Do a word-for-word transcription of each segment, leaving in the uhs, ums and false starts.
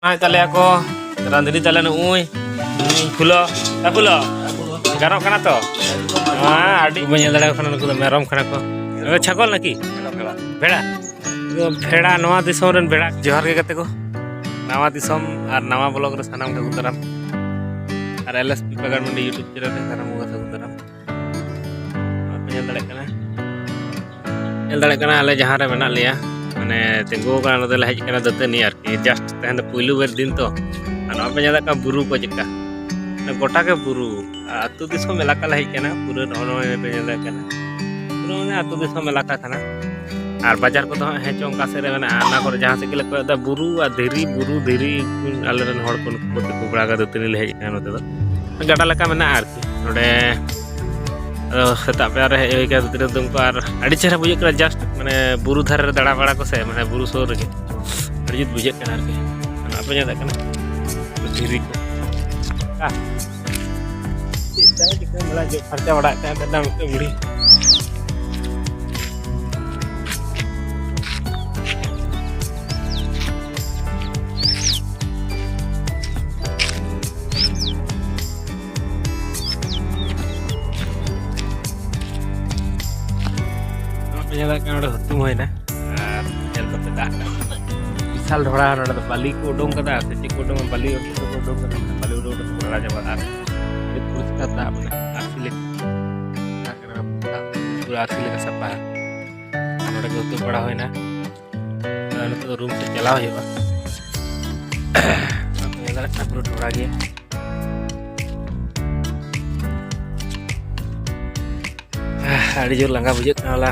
ᱱᱚᱜᱼᱚᱭ ᱛᱟᱞᱮᱭᱟ ᱠᱚ, ᱨᱟᱸᱫᱷᱱᱤ ᱛᱟᱞᱮ ᱱᱩᱜᱼᱩᱭ, ᱱᱩᱜᱼᱩᱭ ᱯᱷᱩᱞᱚ, ᱮ ᱯᱷᱩᱞᱚ, ᱜᱟᱱᱚᱜ ᱠᱟᱱᱟ ᱛᱚ? ᱦᱮᱸ, ᱟᱹᱰᱤ ᱵᱚᱱ ᱧᱮᱞ ᱫᱟᱲᱮᱭᱟᱠᱚ ᱠᱟᱱᱟ, ᱱᱩᱠᱩ ᱫᱚ ᱢᱮᱨᱚᱢ ᱠᱟᱱᱟ ᱠᱚ᱾ ᱮ, ᱪᱷᱟᱜᱚᱞ ᱱᱟᱠᱤ? ᱵᱷᱮᱲᱟ᱾ ᱵᱷᱮᱲᱟ᱾ ᱱᱚᱣᱟ ᱫᱤᱥᱚᱢ ᱨᱮᱱ ᱵᱷᱮᱲᱟ᱾ ᱡᱚᱦᱟᱨ ᱜᱮ ᱜᱟᱛᱮ ᱠᱚ, ᱱᱟᱣᱟ ᱫᱤᱥᱚᱢ ᱟᱨ ᱱᱟᱣᱟ ᱵᱞᱚᱜ ᱨᱮ ᱥᱟᱱᱟᱢ ᱜᱮ ᱟᱹᱜᱩ ᱫᱟᱨᱟᱢ᱾ ᱟᱨ ᱮᱞ ᱮᱥ ᱯᱤ ᱯᱟᱜᱟᱲ ᱢᱟᱱᱰᱤ YouTube ᱪᱮᱱᱮᱞ ᱨᱮ ᱥᱟᱱᱟᱢ ᱠᱚ ᱟᱹᱜᱩ ᱫᱟᱨᱟᱢ᱾ ᱟᱯᱮ ᱧᱮᱞ ᱫᱟᱲᱮᱭᱟᱜ ᱠᱟᱱᱟ, ᱧᱮᱞ ᱫᱟᱲᱮᱭᱟᱜ ᱠᱟᱱᱟ ᱟᱞᱮ ᱡᱟᱦᱟᱸ ᱨᱮ ᱢᱮᱱᱟᱜ ᱞᱮᱭᱟ, ᱢᱟᱱᱮ ᱛᱤᱸᱜᱩ ᱟᱠᱟᱱᱟ, ᱱᱚᱛᱮ ᱞᱮ ᱦᱮᱡ ᱟᱠᱟᱱᱟ ᱫᱟᱹᱛᱟᱹᱱᱤ ᱟᱨᱠᱤ᱾ ᱡᱟᱥᱴ ᱛᱮᱦᱮᱧ ᱫᱚ ᱯᱩᱭᱞᱩ ᱵᱟᱨ ᱫᱤᱱ ᱛᱚ, ᱟᱨ ᱱᱚᱣᱟ ᱯᱮ ᱧᱮᱞ ᱫᱟᱲᱮᱭᱟᱜ ᱠᱟᱱᱟ ᱵᱩᱨᱩ ᱠᱚ ᱪᱮᱫᱠᱟ, ᱢᱟᱱᱮ ᱜᱚᱴᱟ ᱜᱮ ᱵᱩᱨᱩ᱾ ᱟᱨ ᱟᱹᱛᱩ ᱫᱤᱥᱚᱢ ᱮᱞᱟᱠᱟ ᱞᱮ ᱦᱮᱡ ᱟᱠᱟᱱᱟ, ᱯᱩᱨᱟᱹ ᱱᱚᱜᱼᱚ ᱱᱚᱣᱟ ᱯᱮ ᱧᱮᱞ ᱫᱟᱲᱮᱭᱟᱜ ᱠᱟᱱᱟ, ᱯᱩᱨᱟᱹ ᱢᱟᱱᱮ ᱟᱹᱛᱩ ᱫᱤᱥᱚᱢ ᱮᱞᱟᱠᱟ ᱠᱟᱱᱟ᱾ ᱟᱨ ᱵᱟᱡᱟᱨ ᱠᱚᱫᱚ ᱦᱟᱸᱜ ᱦᱮᱸ ᱪᱚᱝ ᱚᱠᱟ ᱥᱮᱫ ᱨᱮ ᱢᱮᱱᱟᱜᱼᱟ, ᱚᱱᱟ ᱠᱚᱨᱮ ᱡᱟᱦᱟᱸ ᱥᱮᱫ ᱜᱮᱞᱮ ᱠᱚᱭᱚᱜ ᱮᱫᱟ ᱵᱩᱨᱩ ᱟᱨ ᱫᱷᱤᱨᱤ, ᱵᱩᱨᱩ, ᱫᱷᱤᱨᱤ᱾ ᱟᱞᱮᱨᱮᱱ ᱦᱚᱲ ᱠᱚ ᱱᱩᱠᱩ ᱠᱚ ᱛᱤᱸᱜᱩ ᱵᱟᱲᱟ ᱠᱟᱛᱮ ᱫᱟᱹᱛᱟᱹᱱᱤ ᱞᱮ ᱦᱮᱡ ᱟᱠᱟᱱᱟ ᱱᱚᱛᱮ ᱫᱚ᱾ ᱜᱟᱰᱟ ᱞᱮᱠᱟ ᱢᱮᱱᱟᱜᱼᱟ ᱟᱨᱠᱤ ᱱᱚᱰᱮ᱾ ᱟᱫᱚ ᱥᱮᱛᱟᱜ ᱯᱟᱭᱟᱨ ᱨᱮ ᱦᱮᱡ ᱦᱩᱭ ᱠᱟᱱᱟ ᱫᱟᱹᱛᱟᱹᱱᱤ ᱦᱩᱛᱩᱢ ᱠᱚ, ᱟᱨ ᱟᱹᱰᱤ ᱪᱮᱦᱨᱟ ᱵᱩᱡᱷᱟᱹᱜ ᱠᱟᱱᱟ᱾ ᱡᱟᱥᱴ ᱢᱟᱱᱮ ᱵᱩᱨᱩ ᱫᱷᱟᱨᱮ ᱨᱮ ᱫᱟᱬᱟ ᱵᱟᱲᱟ ᱠᱚ ᱥᱮ, ᱢᱟᱱᱮ ᱵᱩᱨᱩ ᱥᱩᱨ ᱨᱮᱜᱮ ᱟᱹᱰᱤ ᱡᱩᱛ ᱵᱩᱡᱷᱟᱹᱜ ᱠᱟᱱᱟ ᱟᱨᱠᱤ᱾ ᱟᱯᱮ ᱧᱮᱞ ᱫᱟᱲᱮᱭᱟᱜ ᱠᱟᱱᱟ ᱫᱷᱤᱨᱤ ᱠᱚ᱾ ᱪᱮᱫ ᱛᱟᱭ ᱪᱤᱠᱟᱹ ᱵᱟᱲᱟ ᱡᱚᱜ ᱯᱷᱟᱨᱪᱟ ᱵᱟᱲᱟᱜ ᱠᱟᱱ ᱛᱟᱦᱮᱱᱟ ᱢᱤᱫᱴᱮᱱ ᱵᱩᱲᱦᱤ᱾ ᱱᱚᱣᱟ ᱯᱮ ᱧᱮᱞ ᱫᱟᱲᱮᱭᱟᱜ ᱠᱟᱱᱟ, ᱱᱚᱰᱮ ᱦᱩᱛᱩᱢ ᱦᱩᱭᱱᱟ᱾ ᱟᱨ ᱧᱮᱞ ᱠᱟᱛᱮ ᱫᱟᱜ ᱠᱟᱱᱟ᱾ ᱵᱤᱥᱟᱞ ᱰᱷᱚᱲᱟ, ᱱᱚᱰᱮ ᱫᱚ ᱵᱟᱹᱞᱤ ᱠᱚ ᱩᱰᱩᱝ ᱠᱟᱫᱟ, ᱥᱮ ᱪᱮᱫ ᱠᱚ ᱩᱰᱩᱝ, ᱵᱟᱹᱞᱤ ᱩᱰᱩᱝ ᱠᱟᱫᱟ, ᱵᱟᱹᱞᱤ ᱩᱰᱩᱝ ᱠᱟᱛᱮ ᱠᱚ ᱞᱟᱲᱟ ᱪᱟᱵᱟ᱾ ᱟᱨ ᱟᱹᱰᱤ ᱯᱚᱨᱤᱥᱠᱟᱨ ᱫᱟᱜ ᱢᱮᱱᱟᱜᱼᱟ, ᱟᱨᱥᱤ ᱞᱮᱠᱟ᱾ ᱫᱟᱜ ᱠᱟᱱᱟ, ᱯᱩᱨᱟᱹ ᱟᱹᱨᱥᱤ ᱞᱮᱠᱟ ᱥᱟᱯᱷᱟ᱾ ᱟᱨ ᱱᱚᱰᱮ ᱜᱮ ᱦᱩᱛᱩᱢ ᱵᱟᱲᱟ ᱦᱩᱭᱱᱟ᱾ ᱟᱨ ᱱᱤᱛᱚᱜ ᱫᱚ ᱨᱩᱢ ᱥᱮᱫ ᱪᱟᱞᱟᱣ ᱦᱩᱭᱩᱜᱼᱟ᱾ ᱧᱮᱞ ᱫᱟᱲᱮᱭᱟᱜ ᱠᱟᱱᱟ, ᱯᱩᱨᱟᱹ ᱰᱷᱚᱲᱟ ᱜᱮᱭᱟ᱾ ᱟᱹᱰᱤ ᱡᱳᱨ ᱞᱟᱸᱜᱟ ᱵᱩᱡᱷᱟᱹᱜ ᱠᱟᱱᱟ᱾ ᱦᱚᱞᱟ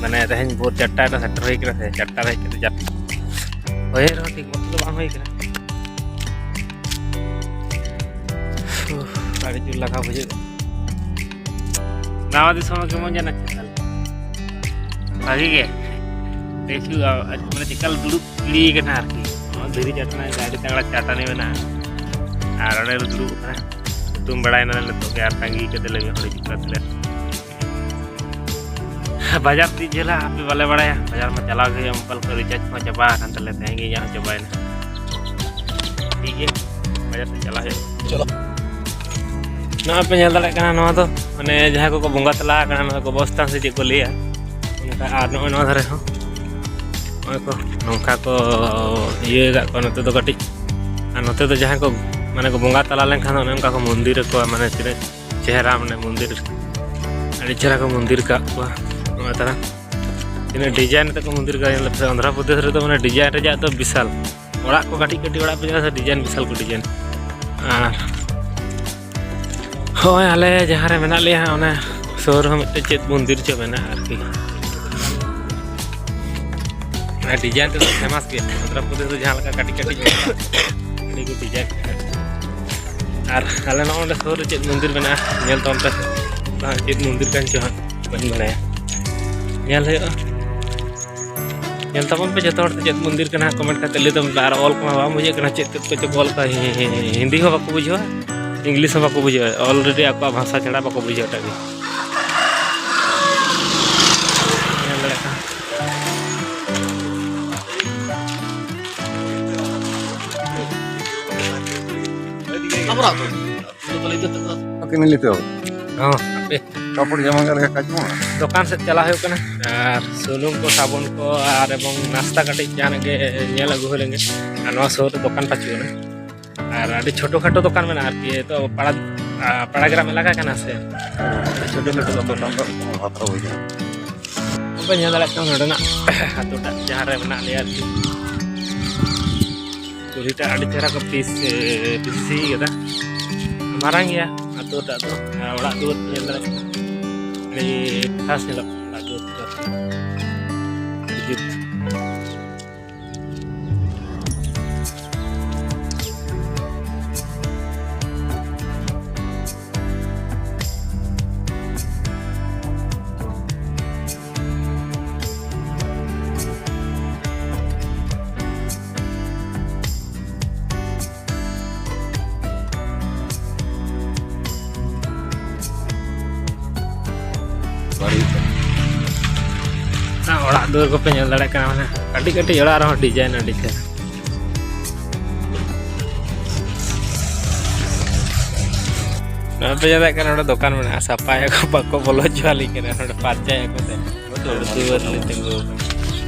ᱢᱟᱱᱮ ᱛᱮᱦᱮᱧ ᱵᱷᱳᱨ ᱪᱟᱨᱴᱟ ᱨᱮ ᱥᱮᱴᱮᱨ ᱦᱩᱭ ᱠᱟᱱᱟ, ᱥᱮ ᱪᱟᱨᱴᱟ ᱨᱮ ᱦᱮᱡ ᱠᱟᱛᱮ ᱡᱟᱹᱯᱤᱫ ᱦᱩᱭ ᱨᱮᱦᱚᱸ ᱴᱷᱤᱠ ᱢᱚᱛᱚ ᱫᱚ ᱵᱟᱝ ᱦᱩᱭ ᱠᱟᱱᱟ᱾ ᱩᱯᱷ, ᱟᱹᱰᱤ ᱡᱳᱨ ᱞᱟᱸᱜᱟ ᱵᱩᱡᱷᱟᱹᱜ ᱠᱟᱱᱟ᱾ ᱱᱟᱣᱟ ᱫᱤᱥᱚᱢ ᱨᱮ ᱠᱮᱢᱚᱱ ᱡᱮᱱᱚ ᱪᱮᱫ ᱞᱮᱠᱟ? ᱵᱷᱟᱜᱤ ᱜᱮ᱾ ᱫᱮᱠᱷᱤ, ᱟ-, ᱟ-, ᱢᱟᱱᱮ ᱪᱮᱫᱠᱟ ᱞᱮ ᱫᱩᱲᱩᱵ ᱜᱤᱲᱤ ᱠᱟᱱᱟ ᱟᱨᱠᱤ᱾ ᱱᱚᱣᱟ ᱫᱷᱤᱨᱤ ᱪᱟᱴᱱᱟ, ᱟᱹᱰᱤ ᱛᱟᱜᱲᱟ ᱪᱟᱴᱟᱱᱤ ᱢᱮᱱᱟᱜᱼᱟ᱾ ᱟᱨ ᱚᱸᱰᱮ ᱞᱮ ᱫᱩᱲᱩᱵ ᱠᱟᱱᱟ᱾ ᱦᱩᱛᱩᱢ ᱵᱟᱲᱟᱭ ᱱᱟᱞᱮ ᱱᱤᱛᱚᱜ ᱜᱮ, ᱟᱨ ᱛᱟᱺᱜᱤ ᱠᱟᱛᱮ ᱞᱮ ᱦᱩᱭᱩᱜ ᱠᱟᱱᱟ ᱛᱟᱞᱮ᱾ ᱵᱟᱡᱟᱨ ᱛᱤᱥ ᱡᱷᱟᱹᱞᱟ ᱦᱟᱯᱮ ᱵᱟᱞᱮ ᱵᱟᱲᱟᱭᱟ᱾ ᱵᱟᱡᱟᱨ ᱢᱟ ᱪᱟᱞᱟᱣ ᱜᱮ ᱦᱩᱭᱩᱜᱼᱟ, ᱢᱳᱵᱟᱭᱤᱞ ᱠᱚ ᱨᱤᱪᱟᱨᱡᱽ ᱠᱚ ᱪᱟᱵᱟ ᱟᱠᱟᱱ ᱛᱟᱞᱮ, ᱛᱮᱦᱮᱧ ᱜᱮ ᱤᱧᱟᱹᱜ ᱦᱚᱸ ᱪᱟᱵᱟᱭᱮᱱᱟ᱾ ᱴᱷᱤᱠ ᱜᱮᱭᱟ, ᱵᱟᱡᱟᱨ ᱥᱮᱫ ᱪᱟᱞᱟᱜ ᱦᱩᱭᱩᱜᱼᱟ᱾ ᱪᱚᱞᱚ᱾ ᱱᱚᱜᱼᱚᱭ ᱯᱮ ᱧᱮᱞ ᱫᱟᱲᱮᱭᱟᱜ ᱠᱟᱱᱟ, ᱱᱚᱣᱟ ᱫᱚ ᱢᱟᱱᱮ ᱡᱟᱦᱟᱸᱭ ᱠᱚᱠᱚ ᱵᱚᱸᱜᱟ ᱛᱟᱞᱟ ᱟᱠᱟᱱᱟ, ᱱᱚᱣᱟ ᱠᱚ ᱵᱚᱥᱛᱟᱱ ᱥᱮ ᱪᱮᱫ ᱠᱚ ᱞᱟᱹᱭᱟ, ᱚᱱᱠᱟ᱾ ᱟᱨ ᱱᱚᱜᱼᱚᱭ ᱱᱚᱣᱟ ᱫᱷᱟᱨᱮ ᱦᱚᱸ ᱱᱚᱜᱼᱚᱭ ᱠᱚ ᱱᱚᱝᱠᱟ ᱠᱚ ᱤᱭᱟᱹ ᱟᱠᱟᱫ ᱠᱚᱣᱟ ᱱᱚᱛᱮ ᱫᱚ ᱠᱟᱹᱴᱤᱡ᱾ ᱟᱨ ᱱᱚᱛᱮ ᱫᱚ ᱡᱟᱦᱟᱸᱭ ᱠᱚ ᱢᱟᱱᱮ ᱠᱚ ᱵᱚᱸᱜᱟ ᱛᱟᱞᱟ ᱞᱮᱱᱠᱷᱟᱱ ᱫᱚ ᱚᱱᱮ ᱚᱱᱠᱟ ᱠᱚ ᱢᱚᱱᱫᱤᱨ ᱟᱠᱚᱣᱟ, ᱢᱟᱱᱮ ᱛᱤᱱᱟᱹᱜ ᱪᱮᱦᱨᱟ ᱢᱟᱱᱮ ᱢᱚᱱᱫᱤᱨ, ᱟᱹᱰᱤ ᱪᱮᱦᱨᱟ ᱠᱚ ᱢᱚᱱᱫᱤᱨ ᱟᱠᱟᱫ ᱠᱚᱣᱟ᱾ ᱱᱚᱜᱼᱚᱭ ᱛᱟᱨᱟ ᱛᱤᱱᱟᱹᱜ ᱰᱤᱡᱟᱭᱤᱱ ᱟᱛᱮ ᱠᱚ ᱢᱚᱱᱫᱤᱨ ᱟᱠᱟᱫᱟ, ᱧᱮᱞ ᱯᱮ᱾ ᱟᱱᱫᱷᱨᱚ ᱯᱨᱚᱫᱮᱥ ᱨᱮᱫᱚ ᱢᱟᱱᱮ ᱰᱤᱡᱟᱭᱤᱱ ᱨᱮᱭᱟᱜ ᱫᱚ ᱵᱤᱥᱟᱞ᱾ ᱚᱲᱟᱜ ᱠᱚ ᱠᱟᱹᱴᱤᱡ ᱠᱟᱹᱴᱤᱡ ᱚᱲᱟᱜ ᱯᱮ ᱧᱮᱞᱟ ᱥᱮ, ᱰᱤᱡᱟᱭᱤᱱ ᱵᱤᱥᱟᱞ ᱠᱚ ᱰᱤᱡᱟᱭᱤᱱ᱾ ᱟᱨ ᱦᱳᱭ, ᱟᱞᱮ ᱡᱟᱦᱟᱸ ᱨᱮ ᱢᱮᱱᱟᱜ ᱞᱮᱭᱟ ᱦᱟᱸᱜ, ᱚᱱᱟ ᱥᱩᱨ ᱨᱮᱦᱚᱸ ᱢᱤᱫᱴᱮᱡ ᱪᱮᱫ ᱢᱚᱱᱫᱤᱨ ᱪᱚ ᱢᱮᱱᱟᱜᱼᱟ ᱟᱨᱠᱤ᱾ ᱚᱱᱟ ᱰᱤᱡᱟᱭᱤᱱ ᱛᱮᱫᱚ ᱯᱷᱮᱢᱟᱥ ᱜᱮᱭᱟ᱾ ᱟᱱᱫᱷᱨᱚ ᱯᱨᱚᱫᱮᱥ ᱫᱚ ᱡᱟᱦᱟᱸ ᱞᱮᱠᱟ ᱠᱟᱹᱴᱤᱡ ᱠᱟᱹᱴᱤᱡ ᱢᱮᱱᱟᱜᱼᱟ, ᱟᱹᱰᱤ ᱠᱚ ᱰᱤᱡᱟᱭᱤᱱ ᱠᱟᱜᱼᱟ᱾ ᱟᱨ ᱟᱞᱮ ᱱᱚᱜᱼᱚ ᱱᱚᱸᱰᱮ ᱥᱩᱨ ᱨᱮ ᱪᱮᱫ ᱢᱚᱱᱫᱤᱨ ᱢᱮᱱᱟᱜᱼᱟ, ᱧᱮᱞ ᱛᱟᱵᱚᱱ ᱯᱮ᱾ ᱚᱱᱟ ᱪᱮᱫ ᱢᱚᱱᱫᱤᱨ ᱠᱟᱱ ᱪᱚ ᱦᱟᱸᱜ, ᱵᱟᱹᱧ ᱵᱟᱲᱟᱭᱟ᱾ ᱧᱮᱞ ᱦᱩᱭᱩᱜᱼᱟ᱾ ᱧᱮᱞ ᱛᱟᱵᱚᱱ ᱯᱮ ᱡᱚᱛᱚ ᱦᱚᱲ ᱛᱮ ᱪᱮᱫ ᱢᱚᱱᱫᱤᱨ ᱠᱟᱱᱟ, ᱠᱚᱢᱮᱱᱴ ᱠᱟᱛᱮ ᱞᱟᱹᱭ ᱛᱟᱵᱚᱱ ᱯᱮ᱾ ᱟᱨ ᱚᱞ ᱠᱚᱢᱟ ᱵᱟᱝ ᱵᱩᱡᱷᱟᱹᱜ ᱠᱟᱱᱟ, ᱪᱮᱫ ᱪᱮᱫ ᱠᱚᱪᱚ ᱠᱚ ᱚᱞ ᱠᱟᱜᱼᱟ, ᱦᱤ-, ᱦᱤ-, ᱦᱤ-, ᱦᱤᱱᱫᱤ ᱦᱚᱸ ᱵᱟᱠᱚ ᱵᱩᱡᱷᱟᱹᱣᱟ, ᱤᱝᱞᱤᱥ ᱦᱚᱸ ᱵᱟᱠᱚ ᱵᱩᱡᱷᱟᱹᱣᱟ᱾ Already ᱟᱠᱚᱣᱟᱜ ᱵᱷᱟᱥᱟ ᱪᱷᱟᱲᱟ ᱵᱟᱠᱚ ᱵᱩᱡᱷᱟᱹᱣᱟ ᱮᱴᱟᱜ ᱜᱮ᱾ ᱧᱮᱞ ᱫᱟᱲᱮᱭᱟᱜ ᱠᱟᱱᱟ᱾ ᱟᱵᱚᱨᱟᱜ ᱫᱚ᱾ ᱟᱹᱠᱤᱱ ᱞᱤᱧ ᱞᱟᱹᱭ ᱛᱮ᱾ ᱦᱚᱸ, ᱦᱟᱯᱮ᱾ ᱠᱟᱯᱚᱲ ᱡᱟᱢᱟ ᱜᱟᱱ ᱞᱮᱠᱟ ᱠᱟᱪ ᱢᱟ᱾ ᱫᱚᱠᱟᱱ ᱥᱮᱫ ᱪᱟᱞᱟᱣ ᱦᱩᱭᱩᱜ ᱠᱟᱱᱟ᱾ ᱟᱨ ᱥᱩᱱᱩᱢ ᱠᱚ, ᱥᱟᱵᱚᱱ ᱠᱚ, ᱟᱨ ᱮᱵᱚᱝ ᱱᱟᱥᱛᱟ ᱠᱟᱹᱴᱤᱡ ᱡᱟᱦᱟᱱᱟᱜ ᱜᱮ ᱧᱮᱞ ᱟᱹᱜᱩ ᱦᱩᱭ ᱞᱮᱱᱜᱮ᱾ ᱟᱨ ᱱᱚᱣᱟ ᱥᱩᱨ ᱨᱮ ᱫᱚᱠᱟᱱ ᱯᱟᱹᱪᱩᱜ ᱟᱱᱟ᱾ ᱟᱨ ᱟᱹᱰᱤ ᱪᱷᱳᱴᱳ ᱠᱷᱟᱴᱳ ᱫᱚᱠᱟᱱ ᱢᱮᱱᱟᱜᱼᱟ ᱟᱨᱠᱤ᱾ ᱛᱚ ᱯᱟᱲᱟ, ᱟᱨ ᱯᱟᱲᱟ ᱜᱨᱟᱢ ᱮᱞᱟᱠᱟ ᱠᱟᱱᱟ ᱥᱮ, ᱟᱹᱰᱤ ᱪᱷᱳᱴᱳ ᱠᱷᱟᱴᱳ ᱫᱚᱠᱟᱱ᱾ ᱫᱚᱠᱟᱱ ᱫᱚ ᱦᱟᱛᱟᱣ ᱦᱩᱭ ᱠᱟᱱᱟ᱾ ᱟᱯᱮ ᱧᱮᱞ ᱫᱟᱲᱮᱭᱟᱜ ᱠᱟᱱᱟ ᱱᱚᱰᱮᱱᱟᱜ ᱟᱛᱳ ᱴᱟᱜ ᱡᱟᱦᱟᱸ ᱨᱮ ᱢᱮᱱᱟᱜ ᱞᱮᱭᱟ ᱟᱨᱠᱤ᱾ ᱠᱩᱞᱦᱤ ᱴᱟᱜ ᱟᱹᱰᱤ ᱪᱮᱦᱨᱟ ᱠᱚ ᱯᱤᱥ, ᱯᱤᱥᱤ ᱠᱟᱫᱟ᱾ ᱢᱟᱨᱟᱝ ᱜᱮᱭᱟ ᱟᱛᱳ ᱴᱟᱜ ᱫᱚ᱾ ᱟᱨ ᱚᱲᱟᱜ ᱫᱩᱣᱟᱹᱨ ᱯᱮ ᱧᱮᱞ ᱫᱟᱲᱮᱭᱟᱜ ᱠᱟᱱᱟ, ᱟᱹᱰᱤ ᱠᱷᱟᱥ ᱧᱮᱞᱚᱜ ᱠᱟᱱᱟ ᱚᱲᱟᱜ ᱫᱩᱣᱟᱹᱨ ᱠᱚ᱾ ᱟᱹᱰᱤ ᱡᱩᱛ᱾ ᱵᱟᱹᱲᱤᱡ᱾ ᱚᱱᱟ ᱚᱲᱟᱜ ᱫᱩᱣᱟᱹᱨ ᱠᱚᱯᱮ ᱧᱮᱞ ᱫᱟᱲᱮᱭᱟᱜ ᱠᱟᱱᱟ, ᱢᱟᱱᱮ ᱠᱟᱹᱴᱤᱡ ᱠᱟᱹᱴᱤᱡ ᱚᱲᱟᱜ ᱨᱮᱦᱚᱸ ᱰᱤᱡᱟᱭᱤᱱ ᱟᱹᱰᱤ ᱪᱮᱦᱨᱟ᱾ ᱱᱚᱣᱟ ᱯᱮ ᱧᱮᱞ ᱫᱟᱲᱮᱭᱟᱜ ᱠᱟᱱᱟ, ᱱᱚᱰᱮ ᱫᱚᱠᱟᱱ ᱢᱮᱱᱟᱜᱼᱟ, ᱥᱟᱯᱷᱟᱭᱟᱠᱚ, ᱵᱟᱠᱚ ᱵᱚᱞᱚ ᱦᱚᱪᱚᱣᱟᱞᱤᱧ ᱠᱟᱱᱟ, ᱱᱚᱰᱮ ᱯᱟᱨᱪᱟᱭᱟᱠᱚ ᱛᱮ᱾ ᱫᱩᱣᱟᱹᱨ ᱨᱮᱞᱤᱧ ᱛᱤᱸᱜᱩ ᱟᱠᱟᱱᱟ᱾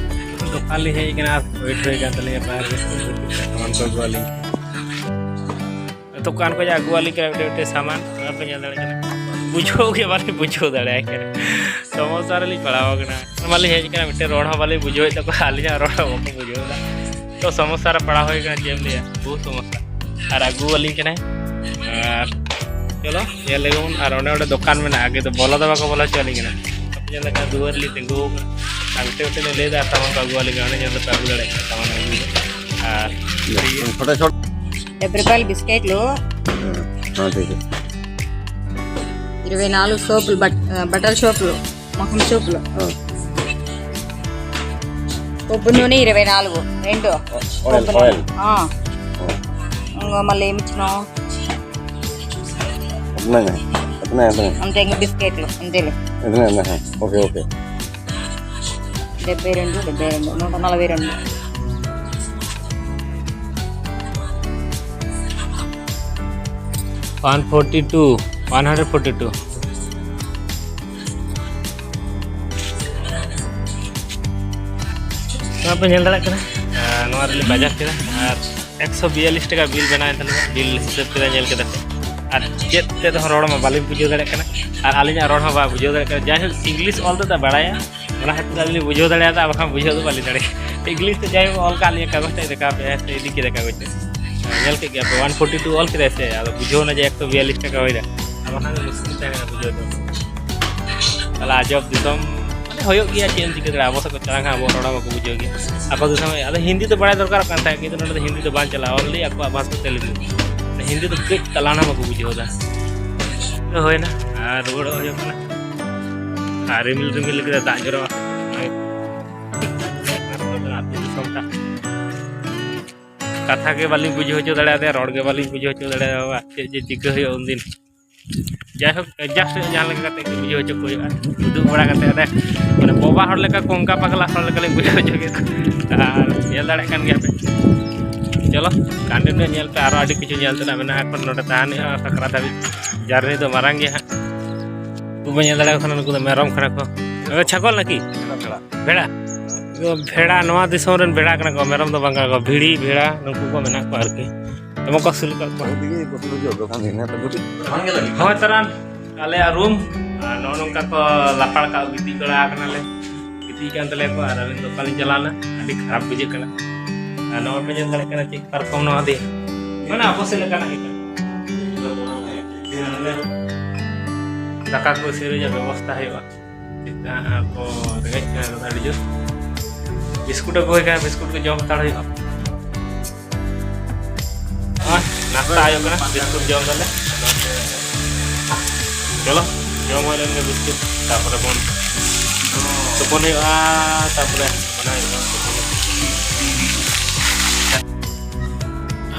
ᱫᱚᱠᱟᱱ ᱞᱤᱧ ᱦᱮᱡ ᱟᱠᱟᱱᱟ, ᱟᱨ wait ᱦᱩᱭ ᱟᱠᱟᱱ ᱛᱟᱹᱞᱤᱧᱟ ᱵᱟᱦᱨᱮ ᱨᱮ᱾ ᱥᱟᱢᱟᱱ ᱠᱚ ᱟᱹᱜᱩᱣᱟᱞᱤᱧ, ᱫᱚᱠᱟᱱ ᱠᱷᱚᱱ ᱟᱹᱜᱩᱣᱟᱞᱤᱧ ᱠᱟᱱᱟ ᱢᱤᱫᱴᱮᱱ ᱢᱤᱫᱴᱮᱱ ᱥᱟᱢᱟᱱ, ᱱᱚᱣᱟ ᱯᱮ ᱧᱮᱞ ᱫᱟᱲᱮᱭᱟᱜ ᱠᱟᱱᱟ᱾ ᱵᱩᱡᱷᱟᱹᱣ ᱜᱮ ᱵᱟᱞᱤᱧ ᱵᱩᱡᱷᱟᱹᱣ ᱫᱟᱲᱮᱭᱟᱜ ᱠᱟᱱᱟ, ᱥᱚᱢᱚᱥᱥᱟ ᱨᱮᱞᱤᱧ ᱯᱟᱲᱟᱣ ᱟᱠᱟᱱᱟ᱾ ᱢᱟᱞᱤᱧ ᱦᱮᱡ ᱟᱠᱟᱱᱟ, ᱢᱤᱫᱴᱮᱱ ᱨᱚᱲ ᱦᱚᱸ ᱵᱟᱞᱤᱧ ᱵᱩᱡᱷᱟᱹᱣᱮᱫ ᱛᱟᱠᱚᱣᱟ, ᱟᱹᱞᱤᱧᱟᱜ ᱨᱚᱲ ᱦᱚᱸ ᱵᱟᱠᱚ ᱵᱩᱡᱷᱟᱹᱣ ᱮᱫᱟ᱾ ᱛᱚ ᱥᱚᱢᱚᱥᱥᱟ ᱨᱮ ᱯᱟᱲᱟᱣ ᱦᱩᱭ ᱟᱠᱟᱱᱟ, ᱪᱮᱫ ᱮᱢ ᱞᱟᱹᱭᱟ, ᱵᱚᱦᱩ ᱥᱚᱢᱚᱥᱥᱟ᱾ ᱟᱨ ᱟᱹᱜᱩᱣᱟᱞᱤᱧ ᱠᱟᱱᱟᱭ, ᱟᱨ ᱪᱚᱞᱚ ᱧᱮᱞ ᱞᱮᱜᱮ ᱵᱚᱱ᱾ ᱟᱨ ᱚᱸᱰᱮ, ᱚᱸᱰᱮ ᱫᱚᱠᱟᱱ ᱢᱮᱱᱟᱜᱼᱟ, ᱟᱜᱮ ᱫᱚ ᱵᱚᱞᱚ ᱫᱚ ᱵᱟᱠᱚ ᱵᱚᱞᱚ ᱦᱚᱪᱚᱣᱟᱞᱤᱧ ᱠᱟᱱᱟ᱾ ᱧᱮᱞ ᱞᱮᱠᱷᱟᱱ ᱫᱩᱣᱟᱹᱨ ᱞᱤᱧ ᱛᱤᱸᱜᱩ ᱟᱠᱟᱱᱟ, ᱟᱨ ᱢᱤᱫᱴᱮᱱ, ᱢᱤᱫᱴᱮᱱ ᱞᱤᱧ ᱞᱟᱹᱭ ᱮᱫᱟ, ᱥᱟᱢᱟᱱ ᱠᱚ ᱟᱹᱜᱩᱣᱟᱞᱤᱧ ᱠᱟᱱᱟ, ᱚᱸᱰᱮ ᱧᱮᱞ ᱫᱚᱯᱮ ᱟᱹᱜᱩ ᱫᱟᱲᱮᱭᱟᱜ ᱠᱟᱱᱟ ᱥᱟᱢᱟᱱ ᱟᱹᱜᱩ᱾ ᱟᱨ ᱪᱷᱳᱴᱟ ᱪᱷᱳᱴ ᱰబ్బై రూపాయల బిస్కెట్లు, हाँ, ठीक है। ఇరవై నాలుగు సోపులు, బట్-, ఆ, బటర్ సోపులు, మొహం సోపులు, हाँ। కొబ్బరి నూనె ఇరవై నాలుగు, రెండు. ఆయిల్, కొబ్బరి ఆయిల్. నూనె. ఆ. ఆ. ఇంకా మళ్ళీ ఏమి ఇచ్చినావు? उतना है, उतना है, उतना है। అంతే, ఇంకా బిస్కెట్లు అంతేలే. इतना है, हाँ। Okay, okay. డెబ్బై రెండు, డెబ్బై రెండు, నూట నలభై రెండు. One forty two, one hundred forty two. ᱱᱚᱣᱟ ᱯᱮ ᱧᱮᱞ ᱫᱟᱲᱮᱭᱟᱜ ᱠᱟᱱᱟ, ᱟᱨ ᱱᱚᱣᱟ ᱨᱮᱞᱮ ᱵᱟᱡᱟᱨ ᱠᱮᱫᱟ, ᱟᱨ ᱮᱠᱥᱚ ᱵᱤᱭᱟᱞᱤᱥ ᱴᱟᱠᱟ ᱵᱤᱞ ᱵᱮᱱᱟᱣᱮᱱ ᱛᱟᱞᱮᱭᱟ᱾ ᱵᱤᱞ ᱦᱤᱥᱟᱹᱵ ᱠᱮᱫᱟ, ᱧᱮᱞ ᱠᱮᱫᱟ ᱯᱮ, ᱟᱨ ᱪᱮᱫ ᱛᱮᱫ ᱦᱚᱸ ᱨᱚᱲ ᱢᱟ ᱵᱟᱹᱞᱤᱧ ᱵᱩᱡᱷᱟᱹᱣ ᱫᱟᱲᱮᱭᱟᱜ ᱠᱟᱱᱟ, ᱟᱨ ᱟᱹᱞᱤᱧᱟᱜ ᱨᱚᱲ ᱦᱚᱸ ᱵᱟᱭ ᱵᱩᱡᱷᱟᱹᱣ ᱫᱟᱲᱮᱭᱟᱜ ᱠᱟᱱᱟ᱾ ᱡᱟᱭᱦᱳᱠ, ᱤᱝᱞᱤᱥ ᱚᱞ ᱛᱮᱫᱚ ᱵᱟᱲᱟᱭᱟ, ᱚᱱᱟ ᱠᱷᱟᱹᱛᱤᱨ ᱟᱹᱞᱤᱧ ᱞᱤᱧ ᱵᱩᱡᱷᱟᱹᱣ ᱫᱟᱲᱮᱭᱟᱫᱟ, ᱵᱟᱠᱷᱟᱱ ᱵᱩᱡᱷᱟᱹᱣ ᱫᱚ ᱵᱟᱹᱞᱤᱧ ᱫᱟᱲᱮᱭᱟᱜᱼᱟ᱾ ᱤᱝᱞᱤᱥ ᱛᱮ ᱡᱟᱭᱦᱳᱠ ᱚᱞ ᱠᱟᱜ ᱞᱤᱧᱟ, ᱠᱟᱜᱚᱡᱽ ᱛᱮ ᱫᱮᱠᱷᱟᱣ ᱯᱮ, ᱦᱮᱸ ᱥᱮ, ᱤᱫᱤ ᱠᱮᱫᱟ ᱠᱟᱜᱚᱡᱽ ᱛᱮ᱾ ᱧᱮᱞ ᱠᱮᱫ ᱜᱮᱭᱟ ᱯᱮ, ᱚᱣᱟᱱ ᱯᱷᱳᱨᱴᱤ ᱴᱩ ᱚᱞ ᱠᱮᱫᱟᱭ ᱥᱮ, ᱟᱫᱚ ᱵᱩᱡᱷᱟᱹᱣ ᱮᱱᱟ ᱡᱮ ᱮᱠᱥᱚ ᱵᱤᱭᱟᱞᱤᱥ ᱴᱟᱠᱟ ᱦᱩᱭᱱᱟ, ᱟᱨ ᱵᱟᱠᱷᱟᱱ ᱫᱚ ᱢᱩᱥᱠᱤᱞ ᱛᱟᱦᱮᱸ ᱠᱟᱱᱟ ᱵᱩᱡᱷᱟᱹᱣ ᱫᱚ᱾ ᱛᱟᱦᱞᱮ ᱟᱡᱚᱵ ᱫᱤᱥᱚᱢ, ᱢᱟᱱᱮ, ᱦᱩᱭᱩᱜ ᱜᱮᱭᱟ, ᱪᱮᱫ ᱮᱢ ᱪᱤᱠᱟᱹ ᱫᱟᱲᱮᱭᱟᱜᱼᱟ, ᱟᱵᱚ ᱥᱮᱫ ᱠᱚ ᱪᱟᱞᱟᱜ ᱠᱷᱟᱱ ᱟᱵᱚ ᱨᱚᱲ ᱦᱚᱸ ᱵᱟᱠᱚ ᱵᱩᱡᱷᱟᱹᱣ ᱜᱮᱭᱟ᱾ ᱟᱠᱚ ᱫᱤᱥᱚᱢ, ᱟᱫᱚ ᱦᱤᱱᱫᱤ ᱫᱚ ᱵᱟᱲᱟᱭ ᱫᱚᱨᱠᱟᱨᱚᱜ ᱠᱟᱱ ᱛᱟᱦᱮᱸᱫ, ᱠᱤᱱᱛᱩ ᱱᱚᱰᱮ ᱫᱚ ᱦᱤᱱᱫᱤ ᱫᱚ ᱵᱟᱝ ᱪᱟᱞᱟᱜᱼᱟ, only ᱟᱠᱚᱣᱟᱜ ᱵᱷᱟᱥᱟ ᱛᱮ ᱞᱤᱜᱩ᱾ ᱦᱤᱱᱫᱤ ᱫᱚ ᱠᱟᱹᱡ ᱛᱟᱞᱟᱱ ᱦᱚᱸ ᱵᱟᱠᱚ ᱵᱩᱡᱷᱟᱹᱣ ᱮᱫᱟ᱾ ᱦᱩᱭᱱᱟ, ᱟᱨ ᱨᱩᱣᱟᱹᱲᱚᱜ ᱦᱩᱭᱩᱜ ᱠᱟᱱᱟ᱾ ᱟᱨ ᱨᱤᱢᱤᱞ ᱨᱤᱢᱤᱞ ᱠᱮᱫᱟ, ᱫᱟᱜ ᱡᱚᱨᱚ᱾ ᱟᱹᱛᱩ ᱫᱤᱥᱚᱢ ᱴᱟᱜ᱾ ᱠᱟᱛᱷᱟ ᱜᱮ ᱵᱟᱹᱞᱤᱧ ᱵᱩᱡᱷᱟᱹᱣ ᱦᱚᱪᱚ ᱫᱟᱲᱮᱭᱟᱫᱮᱭᱟ, ᱨᱚᱲ ᱜᱮ ᱵᱟᱹᱞᱤᱧ ᱵᱩᱡᱷᱟᱹᱣ ᱦᱚᱪᱚ ᱫᱟᱲᱮᱭᱟᱫᱟ, ᱪᱮᱫ ᱡᱮ ᱪᱤᱠᱟᱹ ᱦᱩᱭᱩᱜᱼᱟ ᱩᱱᱫᱤᱱ᱾ ᱡᱟᱭᱦᱳᱠ, adjust ᱦᱩᱭᱩᱜᱼᱟ, ᱡᱟᱦᱟᱸ ᱞᱮᱠᱟ ᱠᱟᱛᱮ ᱜᱮ ᱵᱩᱡᱷᱟᱹᱣ ᱦᱚᱪᱚ ᱠᱚ ᱦᱩᱭᱩᱜᱼᱟ᱾ ᱩᱫᱩᱜ ᱵᱟᱲᱟ ᱠᱟᱛᱮ ᱚᱸᱰᱮ, ᱢᱟᱱᱮ, ᱵᱚᱵᱟ ᱦᱚᱲ ᱞᱮᱠᱟ ᱠᱚᱝᱠᱟ ᱯᱟᱜᱽᱞᱟ ᱦᱚᱲ ᱞᱮᱠᱟ ᱞᱤᱧ ᱵᱩᱡᱷᱟᱹᱣ ᱦᱚᱪᱚ ᱠᱮᱫ ᱠᱚᱣᱟ᱾ ᱟᱨ ᱧᱮᱞ ᱫᱟᱲᱮᱭᱟᱜ ᱠᱟᱱ ᱜᱮᱭᱟ ᱯᱮ᱾ ᱪᱚᱞᱚ, continue ᱧᱮᱞ ᱯᱮ, ᱟᱨᱚ ᱟᱹᱰᱤ ᱠᱤᱪᱷᱩ ᱧᱮᱞ ᱛᱮᱱᱟᱜ ᱢᱮᱱᱟᱜᱼᱟ᱾ ᱮᱠᱷᱚᱱ ᱱᱚᱰᱮ ᱛᱟᱦᱮᱱ ᱦᱩᱭᱩᱜᱼᱟ ᱥᱟᱠᱨᱟᱛ ᱫᱷᱟᱹᱵᱤᱡ᱾ ᱡᱟᱹᱨᱱᱤ ᱫᱚ ᱢᱟᱨᱟᱝ ᱜᱮᱭᱟ ᱦᱟᱸᱜ᱾ ᱩᱱᱠᱩ ᱵᱚᱱ ᱧᱮᱞ ᱫᱟᱲᱮᱭᱟᱠᱚ ᱠᱷᱟᱱ, ᱱᱩᱠᱩ ᱫᱚ ᱢᱮᱨᱚᱢ ᱠᱟᱱᱟ ᱠᱚ᱾ ᱮ, ᱪᱷᱟᱜᱚᱞ ᱱᱟᱠᱤ? ᱵᱷᱮᱲᱟ᱾ ᱱᱚᱣᱟ ᱫᱤᱥᱚᱢ ᱨᱮᱱ ᱵᱷᱮᱲᱟ ᱠᱟᱱᱟ ᱠᱚ, ᱢᱮᱨᱚᱢ ᱫᱚ ᱵᱟᱝ ᱠᱟᱱᱟ ᱠᱚ᱾ ᱵᱷᱤᱲᱤ, ᱵᱷᱮᱲᱟ, ᱱᱩᱠᱩ ᱠᱚ ᱢᱮᱱᱟᱜ ᱠᱚᱣᱟ ᱟᱨᱠᱤ᱾ ᱫᱚᱢᱮ ᱠᱚ ᱟᱹᱥᱩᱞ ᱟᱠᱟᱫ ᱠᱚᱣᱟ᱾ ᱦᱳᱭ, ᱛᱟᱨᱟᱱ ᱟᱞᱮᱭᱟᱜ ᱨᱩᱢ, ᱟᱨ ᱱᱚᱜᱼᱚ ᱱᱚᱝᱠᱟ ᱠᱚ ᱞᱟᱯᱟᱲ ᱠᱟᱜ, ᱜᱤᱛᱤᱡ ᱵᱟᱲᱟ ᱟᱠᱟᱱᱟᱞᱮ᱾ ᱜᱤᱛᱤᱡ ᱠᱟᱱ ᱛᱟᱞᱮᱭᱟ ᱠᱚ, ᱟᱨ ᱟᱹᱞᱤᱧ ᱫᱚ ᱚᱠᱟᱞᱤᱧ ᱪᱟᱞᱟᱣᱱᱟ, ᱟᱹᱰᱤ ᱠᱷᱟᱨᱟᱯ ᱵᱩᱡᱷᱟᱹᱜ ᱠᱟᱱᱟ᱾ ᱟᱨ ᱱᱚᱜᱼᱚᱭ ᱯᱮ ᱧᱮᱞ ᱫᱟᱲᱮᱭᱟᱜ ᱠᱟᱱᱟ, ᱪᱮᱫ ᱯᱟᱨᱠᱚᱢ ᱱᱚᱣᱟ ᱫᱚ, ᱢᱟᱱᱮ ᱟᱵᱚ ᱥᱮᱫ ᱞᱮᱠᱟᱱᱟᱜ ᱜᱮ ᱠᱟᱱᱟ᱾ ᱫᱟᱠᱟ ᱠᱚ ᱤᱥᱤᱱ ᱨᱮᱭᱟᱜ ᱵᱮᱵᱚᱥᱛᱷᱟ ᱦᱩᱭᱩᱜᱼᱟ᱾ ᱪᱮᱫ ᱠᱚ ᱨᱮᱸᱜᱮᱡ ᱠᱟᱱᱟ ᱠᱚ ᱟᱹᱰᱤ ᱡᱳᱨ᱾ ᱵᱤᱥᱠᱩᱴ ᱟᱹᱜᱩ ᱦᱩᱭ ᱠᱟᱱᱟ, ᱵᱤᱥᱠᱩᱴ ᱠᱚ ᱡᱚᱢ ᱦᱟᱛᱟᱲ ᱦᱩᱭᱩᱜᱼᱟ᱾ ᱱᱚᱜᱼᱚᱭ ᱱᱟᱥᱛᱟ ᱦᱩᱭᱩᱜ ᱠᱟᱱᱟ, ᱵᱤᱥᱠᱩᱴ ᱡᱚᱢ ᱫᱟᱞᱮ᱾ ᱪᱚᱞᱚ, ᱡᱚᱢ ᱦᱩᱭ ᱞᱮᱱ ᱜᱮ ᱵᱤᱥᱠᱩᱴ, ᱛᱟᱨᱯᱚᱨᱮ ᱵᱚᱱ ᱛᱩᱯᱩᱱ ᱦᱩᱭᱩᱜᱼᱟ, ᱛᱟᱨᱯᱚᱨᱮ ᱚᱱᱟ ᱦᱩᱭᱩᱜᱼᱟ᱾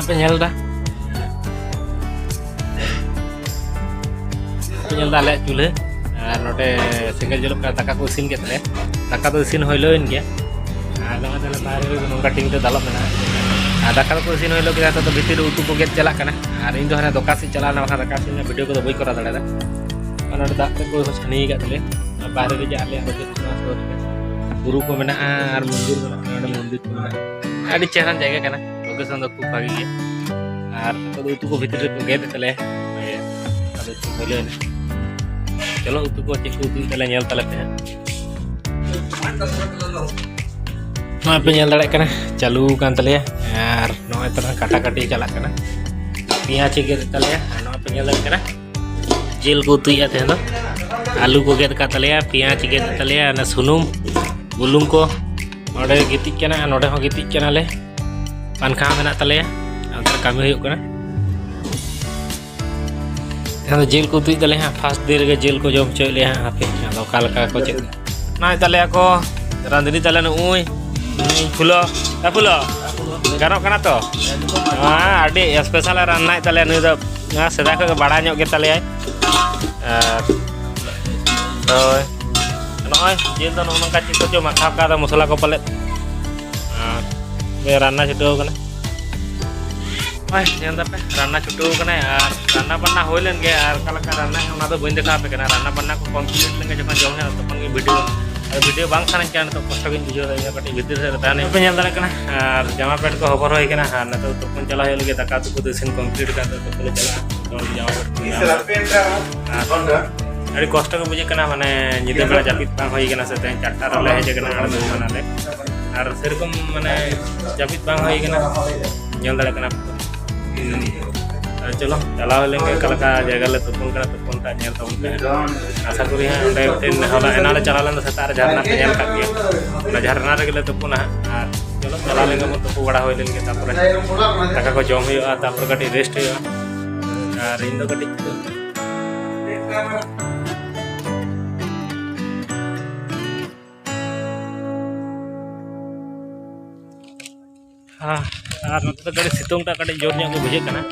ᱟᱯᱮ ᱧᱮᱞ ᱮᱫᱟ? ᱟᱯᱮ ᱧᱮᱞ ᱮᱫᱟ ᱟᱞᱮᱭᱟᱜ ᱪᱩᱞᱦᱟᱹ, ᱟᱨ ᱱᱚᱰᱮ ᱥᱮᱸᱜᱮᱞ ᱡᱩᱞᱩᱜ ᱠᱟᱱᱟ, ᱫᱟᱠᱟ ᱠᱚ ᱤᱥᱤᱱ ᱠᱮᱫ ᱛᱟᱞᱮᱭᱟ᱾ ᱫᱟᱠᱟ ᱫᱚ ᱤᱥᱤᱱ ᱦᱩᱭᱞᱳᱭᱮᱱ ᱜᱮᱭᱟ, ᱟᱨ ᱱᱚᱜᱼᱚᱭ ᱛᱟᱦᱞᱮ ᱵᱟᱦᱨᱮ ᱨᱮ ᱱᱚᱝᱠᱟ ᱴᱤᱱ ᱛᱮ ᱫᱟᱞᱚᱵ ᱢᱮᱱᱟᱜᱼᱟ᱾ ᱟᱨ ᱫᱟᱠᱟ ᱫᱚᱠᱚ ᱤᱥᱤᱱ ᱦᱩᱭᱞᱳ ᱠᱮᱫᱟ, ᱱᱤᱛᱚᱜ ᱫᱚ ᱵᱷᱤᱛᱤᱨ ᱨᱮ ᱩᱛᱩ ᱠᱚ ᱜᱮᱫ ᱪᱟᱞᱟᱜ ᱠᱟᱱᱟ, ᱟᱨ ᱤᱧ ᱫᱚ ᱦᱟᱱᱮ ᱫᱚᱠᱟᱱ ᱥᱮᱫ ᱪᱟᱞᱟᱣ ᱞᱮᱱᱟ, ᱵᱟᱠᱷᱟᱱ ᱫᱟᱠᱟ ᱤᱥᱤᱱ ᱨᱮᱱᱟᱜ ᱵᱷᱤᱰᱤᱭᱳ ᱠᱚᱫᱚ ᱵᱟᱹᱧ ᱠᱚᱨᱟᱣ ᱫᱟᱲᱮᱭᱟᱫᱟ᱾ ᱟᱨ ᱱᱚᱰᱮ ᱫᱟᱜ ᱛᱮ ᱠᱚ ᱪᱷᱟᱹᱱᱤ ᱟᱠᱟᱫ ᱛᱟᱞᱮᱭᱟ, ᱟᱨ ᱵᱟᱦᱨᱮ ᱨᱮ ᱡᱮ ᱟᱞᱮᱭᱟᱜ ᱵᱟᱡᱮᱴ ᱠᱟᱱᱟ ᱥᱩᱨ ᱨᱮ ᱵᱩᱨᱩ ᱠᱚ ᱢᱮᱱᱟᱜᱼᱟ, ᱟᱨ ᱢᱚᱱᱫᱤᱨ ᱢᱮᱱᱟᱜᱼᱟ, ᱱᱚᱰᱮ ᱢᱚᱱᱫᱤᱨ ᱠᱚ ᱢᱮᱱᱟᱜᱼᱟ᱾ ᱟᱹᱰᱤ ᱪᱮᱦᱨᱟᱱ ᱡᱟᱭᱜᱟ ᱠᱟᱱᱟ, ᱞᱳᱠᱮᱥᱚᱱ ᱫᱚ ᱠᱷᱩᱵ ᱵᱷᱟᱜᱮ ᱜᱮᱭᱟ᱾ ᱟᱨ ᱱᱤᱛᱚᱜ ᱫᱚ ᱩᱛᱩ ᱠᱚ ᱵᱷᱤᱛᱤᱨ ᱨᱮᱠᱚ ᱜᱮᱫ ᱮᱫ ᱛᱟᱞᱮᱭᱟ᱾ ᱟᱫᱚ ᱪᱮᱫ ᱠᱚ ᱞᱟᱹᱭᱟ? ᱪᱚᱞᱚ, ᱩᱛᱩ ᱠᱚ ᱪᱮᱫ ᱠᱚ ᱩᱛᱩᱭᱮᱫ ᱛᱟᱞᱮᱭᱟ, ᱧᱮᱞ ᱛᱟᱞᱮ ᱯᱮ ᱦᱟᱸᱜ᱾ ᱱᱚᱜᱼᱚᱭ ᱯᱮ ᱧᱮᱞ ᱫᱟᱲᱮᱭᱟᱜ ᱠᱟᱱᱟ, ᱪᱟᱹᱞᱩ ᱟᱠᱟᱱ ᱛᱟᱞᱮᱭᱟ᱾ ᱟᱨ ᱱᱚᱜᱼᱚᱭ ᱛᱚᱨᱟ ᱠᱟᱴᱟ ᱠᱟᱴᱤ ᱪᱟᱞᱟᱜ ᱠᱟᱱᱟ᱾ ᱯᱮᱸᱭᱟᱡᱽ ᱮ ᱜᱮᱫ ᱮᱫ ᱛᱟᱞᱮᱭᱟ᱾ ᱟᱨ ᱱᱚᱜᱼᱚᱭ ᱯᱮ ᱧᱮᱞ ᱫᱟᱲᱮᱭᱟᱜ ᱠᱟᱱᱟ, ᱡᱤᱞ ᱠᱚ ᱩᱛᱩᱭᱮᱫᱼᱟ ᱛᱮᱦᱮᱧ ᱫᱚ᱾ ᱟᱹᱞᱩ ᱠᱚ ᱜᱮᱫ ᱟᱠᱟᱫ ᱛᱟᱞᱮᱭᱟ, ᱯᱮᱸᱭᱟᱡᱽ ᱜᱮᱫ ᱟᱠᱟᱫ ᱛᱟᱞᱮᱭᱟ, ᱚᱱᱟ ᱥᱩᱱᱩᱢ, ᱵᱩᱞᱩᱝ ᱠᱚ᱾ ᱱᱚᱰᱮ ᱜᱤᱛᱤᱡ ᱠᱟᱱᱟ, ᱱᱚᱰᱮ ᱦᱚᱸ ᱜᱤᱛᱤᱡ ᱠᱟᱱᱟᱞᱮ᱾ ᱯᱟᱝᱠᱷᱟ ᱦᱚᱸ ᱢᱮᱱᱟᱜ ᱛᱟᱞᱮᱭᱟ, ᱚᱱᱛᱮ ᱨᱮ ᱠᱟᱹᱢᱤ ᱦᱩᱭᱩᱜ ᱠᱟᱱᱟ᱾ ᱛᱮᱦᱮᱧ ᱫᱚ ᱡᱤᱞ ᱠᱚ ᱩᱛᱩᱭᱮᱫ ᱛᱟᱞᱮᱭᱟ ᱦᱟᱸᱜ, ᱯᱷᱟᱥᱴ ᱫᱤᱱ ᱨᱮᱜᱮ ᱡᱤᱞ ᱠᱚ ᱡᱚᱢ ᱦᱚᱪᱚᱭᱮᱫ ᱞᱮᱭᱟ ᱦᱟᱸᱜ᱾ ᱦᱟᱯᱮ ᱟᱫᱚ ᱚᱠᱟ ᱞᱮᱠᱟ ᱠᱚ ᱪᱮᱫ ᱱᱟᱭ ᱛᱟᱞᱮᱭᱟ ᱠᱚ, ᱨᱟᱸᱫᱷᱩᱱᱤ ᱛᱟᱞᱮ ᱱᱩᱜᱼᱩᱭ, ᱱᱩᱭ ᱯᱷᱩᱞᱚ, ᱮ ᱯᱷᱩᱞᱚ, ᱜᱟᱱᱚᱜ ᱠᱟᱱᱟ ᱛᱚ? ᱦᱮᱸ, ᱟᱹᱰᱤ ᱥᱯᱮᱥᱟᱞ ᱮ ᱨᱟᱱᱱᱟᱭᱮᱫ ᱛᱟᱞᱮᱭᱟ ᱱᱩᱭ ᱫᱚ, ᱥᱮᱫᱟᱭ ᱠᱷᱚᱱ ᱜᱮ ᱵᱟᱲᱟᱭ ᱧᱚᱜ ᱜᱮ ᱛᱟᱞᱮᱭᱟᱭ᱾ ᱟᱨ ᱦᱳᱭ, ᱱᱚᱜᱼᱚᱭ ᱡᱤᱞ ᱫᱚ ᱱᱚᱜᱼᱚ ᱱᱚᱝᱠᱟ ᱪᱮᱫ ᱠᱚᱪᱚ ᱢᱟᱠᱷᱟᱣ ᱠᱟᱫᱟ, ᱢᱚᱥᱞᱟ ᱠᱚ ᱯᱟᱞᱮᱫ᱾ ᱟᱨ ᱱᱩᱭ ᱨᱟᱱᱱᱟ ᱪᱷᱩᱴᱟᱹᱣ ᱠᱟᱱᱟ᱾ ᱦᱳᱭ, ᱧᱮᱞ ᱫᱟᱯᱮ, ᱨᱟᱱᱱᱟ ᱪᱷᱩᱴᱟᱹᱣ ᱠᱟᱱᱟᱭ ᱟᱨ ᱨᱟᱱᱱᱟ ᱵᱟᱱᱱᱟ ᱦᱩᱭ ᱞᱮᱱ ᱜᱮ, ᱟᱨ ᱚᱠᱟ ᱞᱮᱠᱟ ᱨᱟᱱᱱᱟ ᱚᱱᱟ ᱫᱚ ᱵᱟᱹᱧ ᱫᱮᱠᱷᱟᱣ ᱟᱯᱮ ᱠᱟᱱᱟ᱾ ᱨᱟᱱᱱᱟ ᱵᱟᱱᱱᱟ ᱠᱚ complete ᱞᱮᱱ ᱜᱮ ᱡᱚᱠᱷᱚᱱ ᱡᱚᱢ ᱦᱩᱭᱩᱜᱼᱟ, ᱛᱚᱠᱷᱚᱱ ᱜᱮ video, ᱟᱫᱚ video ᱵᱟᱝ ᱥᱟᱱᱟᱧ ᱠᱟᱱᱟ, ᱱᱤᱛᱚᱜ ᱠᱚᱥᱴᱚ ᱜᱤᱧ ᱵᱩᱡᱷᱟᱹᱣ ᱮᱫᱟ, ᱤᱧ ᱦᱚᱸ ᱠᱟᱹᱴᱤᱡ ᱵᱷᱤᱛᱤᱨ ᱥᱮᱫ ᱨᱮ ᱛᱟᱦᱮᱱ ᱦᱩᱭᱩᱜ᱾ ᱯᱮ ᱧᱮᱞ ᱫᱟᱲᱮᱭᱟᱜ ᱠᱟᱱᱟ, ᱟᱨ ᱡᱟᱢᱟ pant ᱠᱚ ᱦᱚᱵᱚᱨ ᱦᱩᱭ ᱠᱟᱱᱟ, ᱟᱨ ᱱᱤᱛᱚᱜ ᱛᱩᱯᱩᱱ ᱪᱟᱞᱟᱣ ᱦᱩᱭᱩᱜ ᱞᱟᱹᱜᱤᱫ, ᱫᱟᱠᱟ ᱩᱛᱩ ᱠᱚᱫᱚ ᱤᱥᱤᱱ complete ᱠᱟᱱᱟ, ᱱᱤᱛᱚᱜ ᱛᱩᱯᱩᱱ ᱞᱮ ᱪᱟᱞᱟᱜᱼᱟ᱾ ᱡᱟᱢᱟ pant ᱠᱚ ᱧᱟᱢ ᱠᱟᱛᱮ᱾ ᱟᱨ ᱟᱹᱰᱤ ᱠᱚᱥᱴᱚ ᱜᱮ ᱵᱩᱡᱷᱟᱹᱜ ᱠᱟᱱᱟ, ᱢᱟᱱᱮ ᱧᱤᱫᱟᱹ ᱵᱮᱲᱟ ᱡᱟᱹᱯᱤᱫ ᱵᱟᱝ ᱦᱩᱭ ᱠᱟᱱᱟ, ᱥᱮ ᱛᱮᱦᱮᱧ ᱪᱟᱨᱴᱟ ᱨᱮᱞᱮ ᱦᱮᱡ ᱟᱠᱟᱱᱟ, ᱟᱬᱜᱚ ᱠᱟᱱᱟᱞᱮ, ᱟᱨ ᱥᱮᱨᱚᱠᱚᱢ ᱢᱟᱱᱮ ᱡᱟᱹᱯᱤᱫ ᱵᱟᱝ ᱦᱩᱭ ᱠᱟᱱᱟ, ᱧᱮᱞ ᱫᱟᱲᱮᱭᱟᱜ ᱠᱟᱱᱟ᱾ ᱟᱨ ᱪᱚᱞᱚ, ᱪᱟᱞᱟᱣ ᱞᱮᱱ ᱜᱮ ᱚᱠᱟ ᱞᱮᱠᱟ ᱡᱟᱭᱜᱟ ᱞᱮ ᱛᱩᱯᱩᱱ ᱠᱟᱱᱟ, ᱛᱩᱯᱩᱱ ᱴᱟᱜ ᱧᱮᱞ ᱛᱟᱵᱚᱱ ᱯᱮ᱾ ᱟᱥᱟ ᱠᱚᱨᱤ ᱦᱟᱸᱜ ᱚᱸᱰᱮ ᱢᱤᱫᱴᱮᱱ ᱦᱚᱞᱟ ᱮᱱᱟᱝ ᱞᱮ ᱪᱟᱞᱟᱣ ᱞᱮᱱ ᱫᱚ ᱥᱮᱛᱟᱜ ᱨᱮ ᱡᱷᱟᱨᱱᱟ ᱯᱮ ᱧᱮᱞ ᱠᱟᱜ ᱜᱮᱭᱟ, ᱚᱱᱟ ᱡᱷᱟᱨᱱᱟ ᱨᱮᱜᱮ ᱞᱮ ᱛᱩᱯᱩᱱᱟ ᱦᱟᱸᱜ᱾ ᱟᱨ ᱪᱚᱞᱚ, ᱪᱟᱞᱟᱣ ᱞᱮᱱ ᱜᱮ ᱵᱚᱱ, ᱛᱩᱯᱩ ᱵᱟᱲᱟ ᱦᱩᱭ ᱞᱮᱱ ᱜᱮ, ᱛᱟᱨᱯᱚᱨᱮ ᱫᱟᱠᱟ ᱠᱚ ᱡᱚᱢ ᱦᱩᱭᱩᱜᱼᱟ, ᱛᱟᱨᱯᱚᱨᱮ ᱠᱟᱹᱴᱤᱡ rest ᱦᱩᱭᱩᱜᱼᱟ᱾ ᱟᱨ ᱤᱧ ᱫᱚ ᱠᱟᱹᱴᱤᱡ ᱦᱮᱸ, ᱟᱨ ᱱᱚᱛᱮ ᱫᱚ ᱠᱟᱹᱴᱤᱡ ᱥᱤᱛᱩᱝ ᱴᱟᱜ ᱠᱟᱹᱴᱤᱡ ᱡᱳᱨ ᱧᱚᱜ ᱜᱮ ᱵᱩᱡᱷᱟᱹᱜ ᱠᱟᱱᱟ,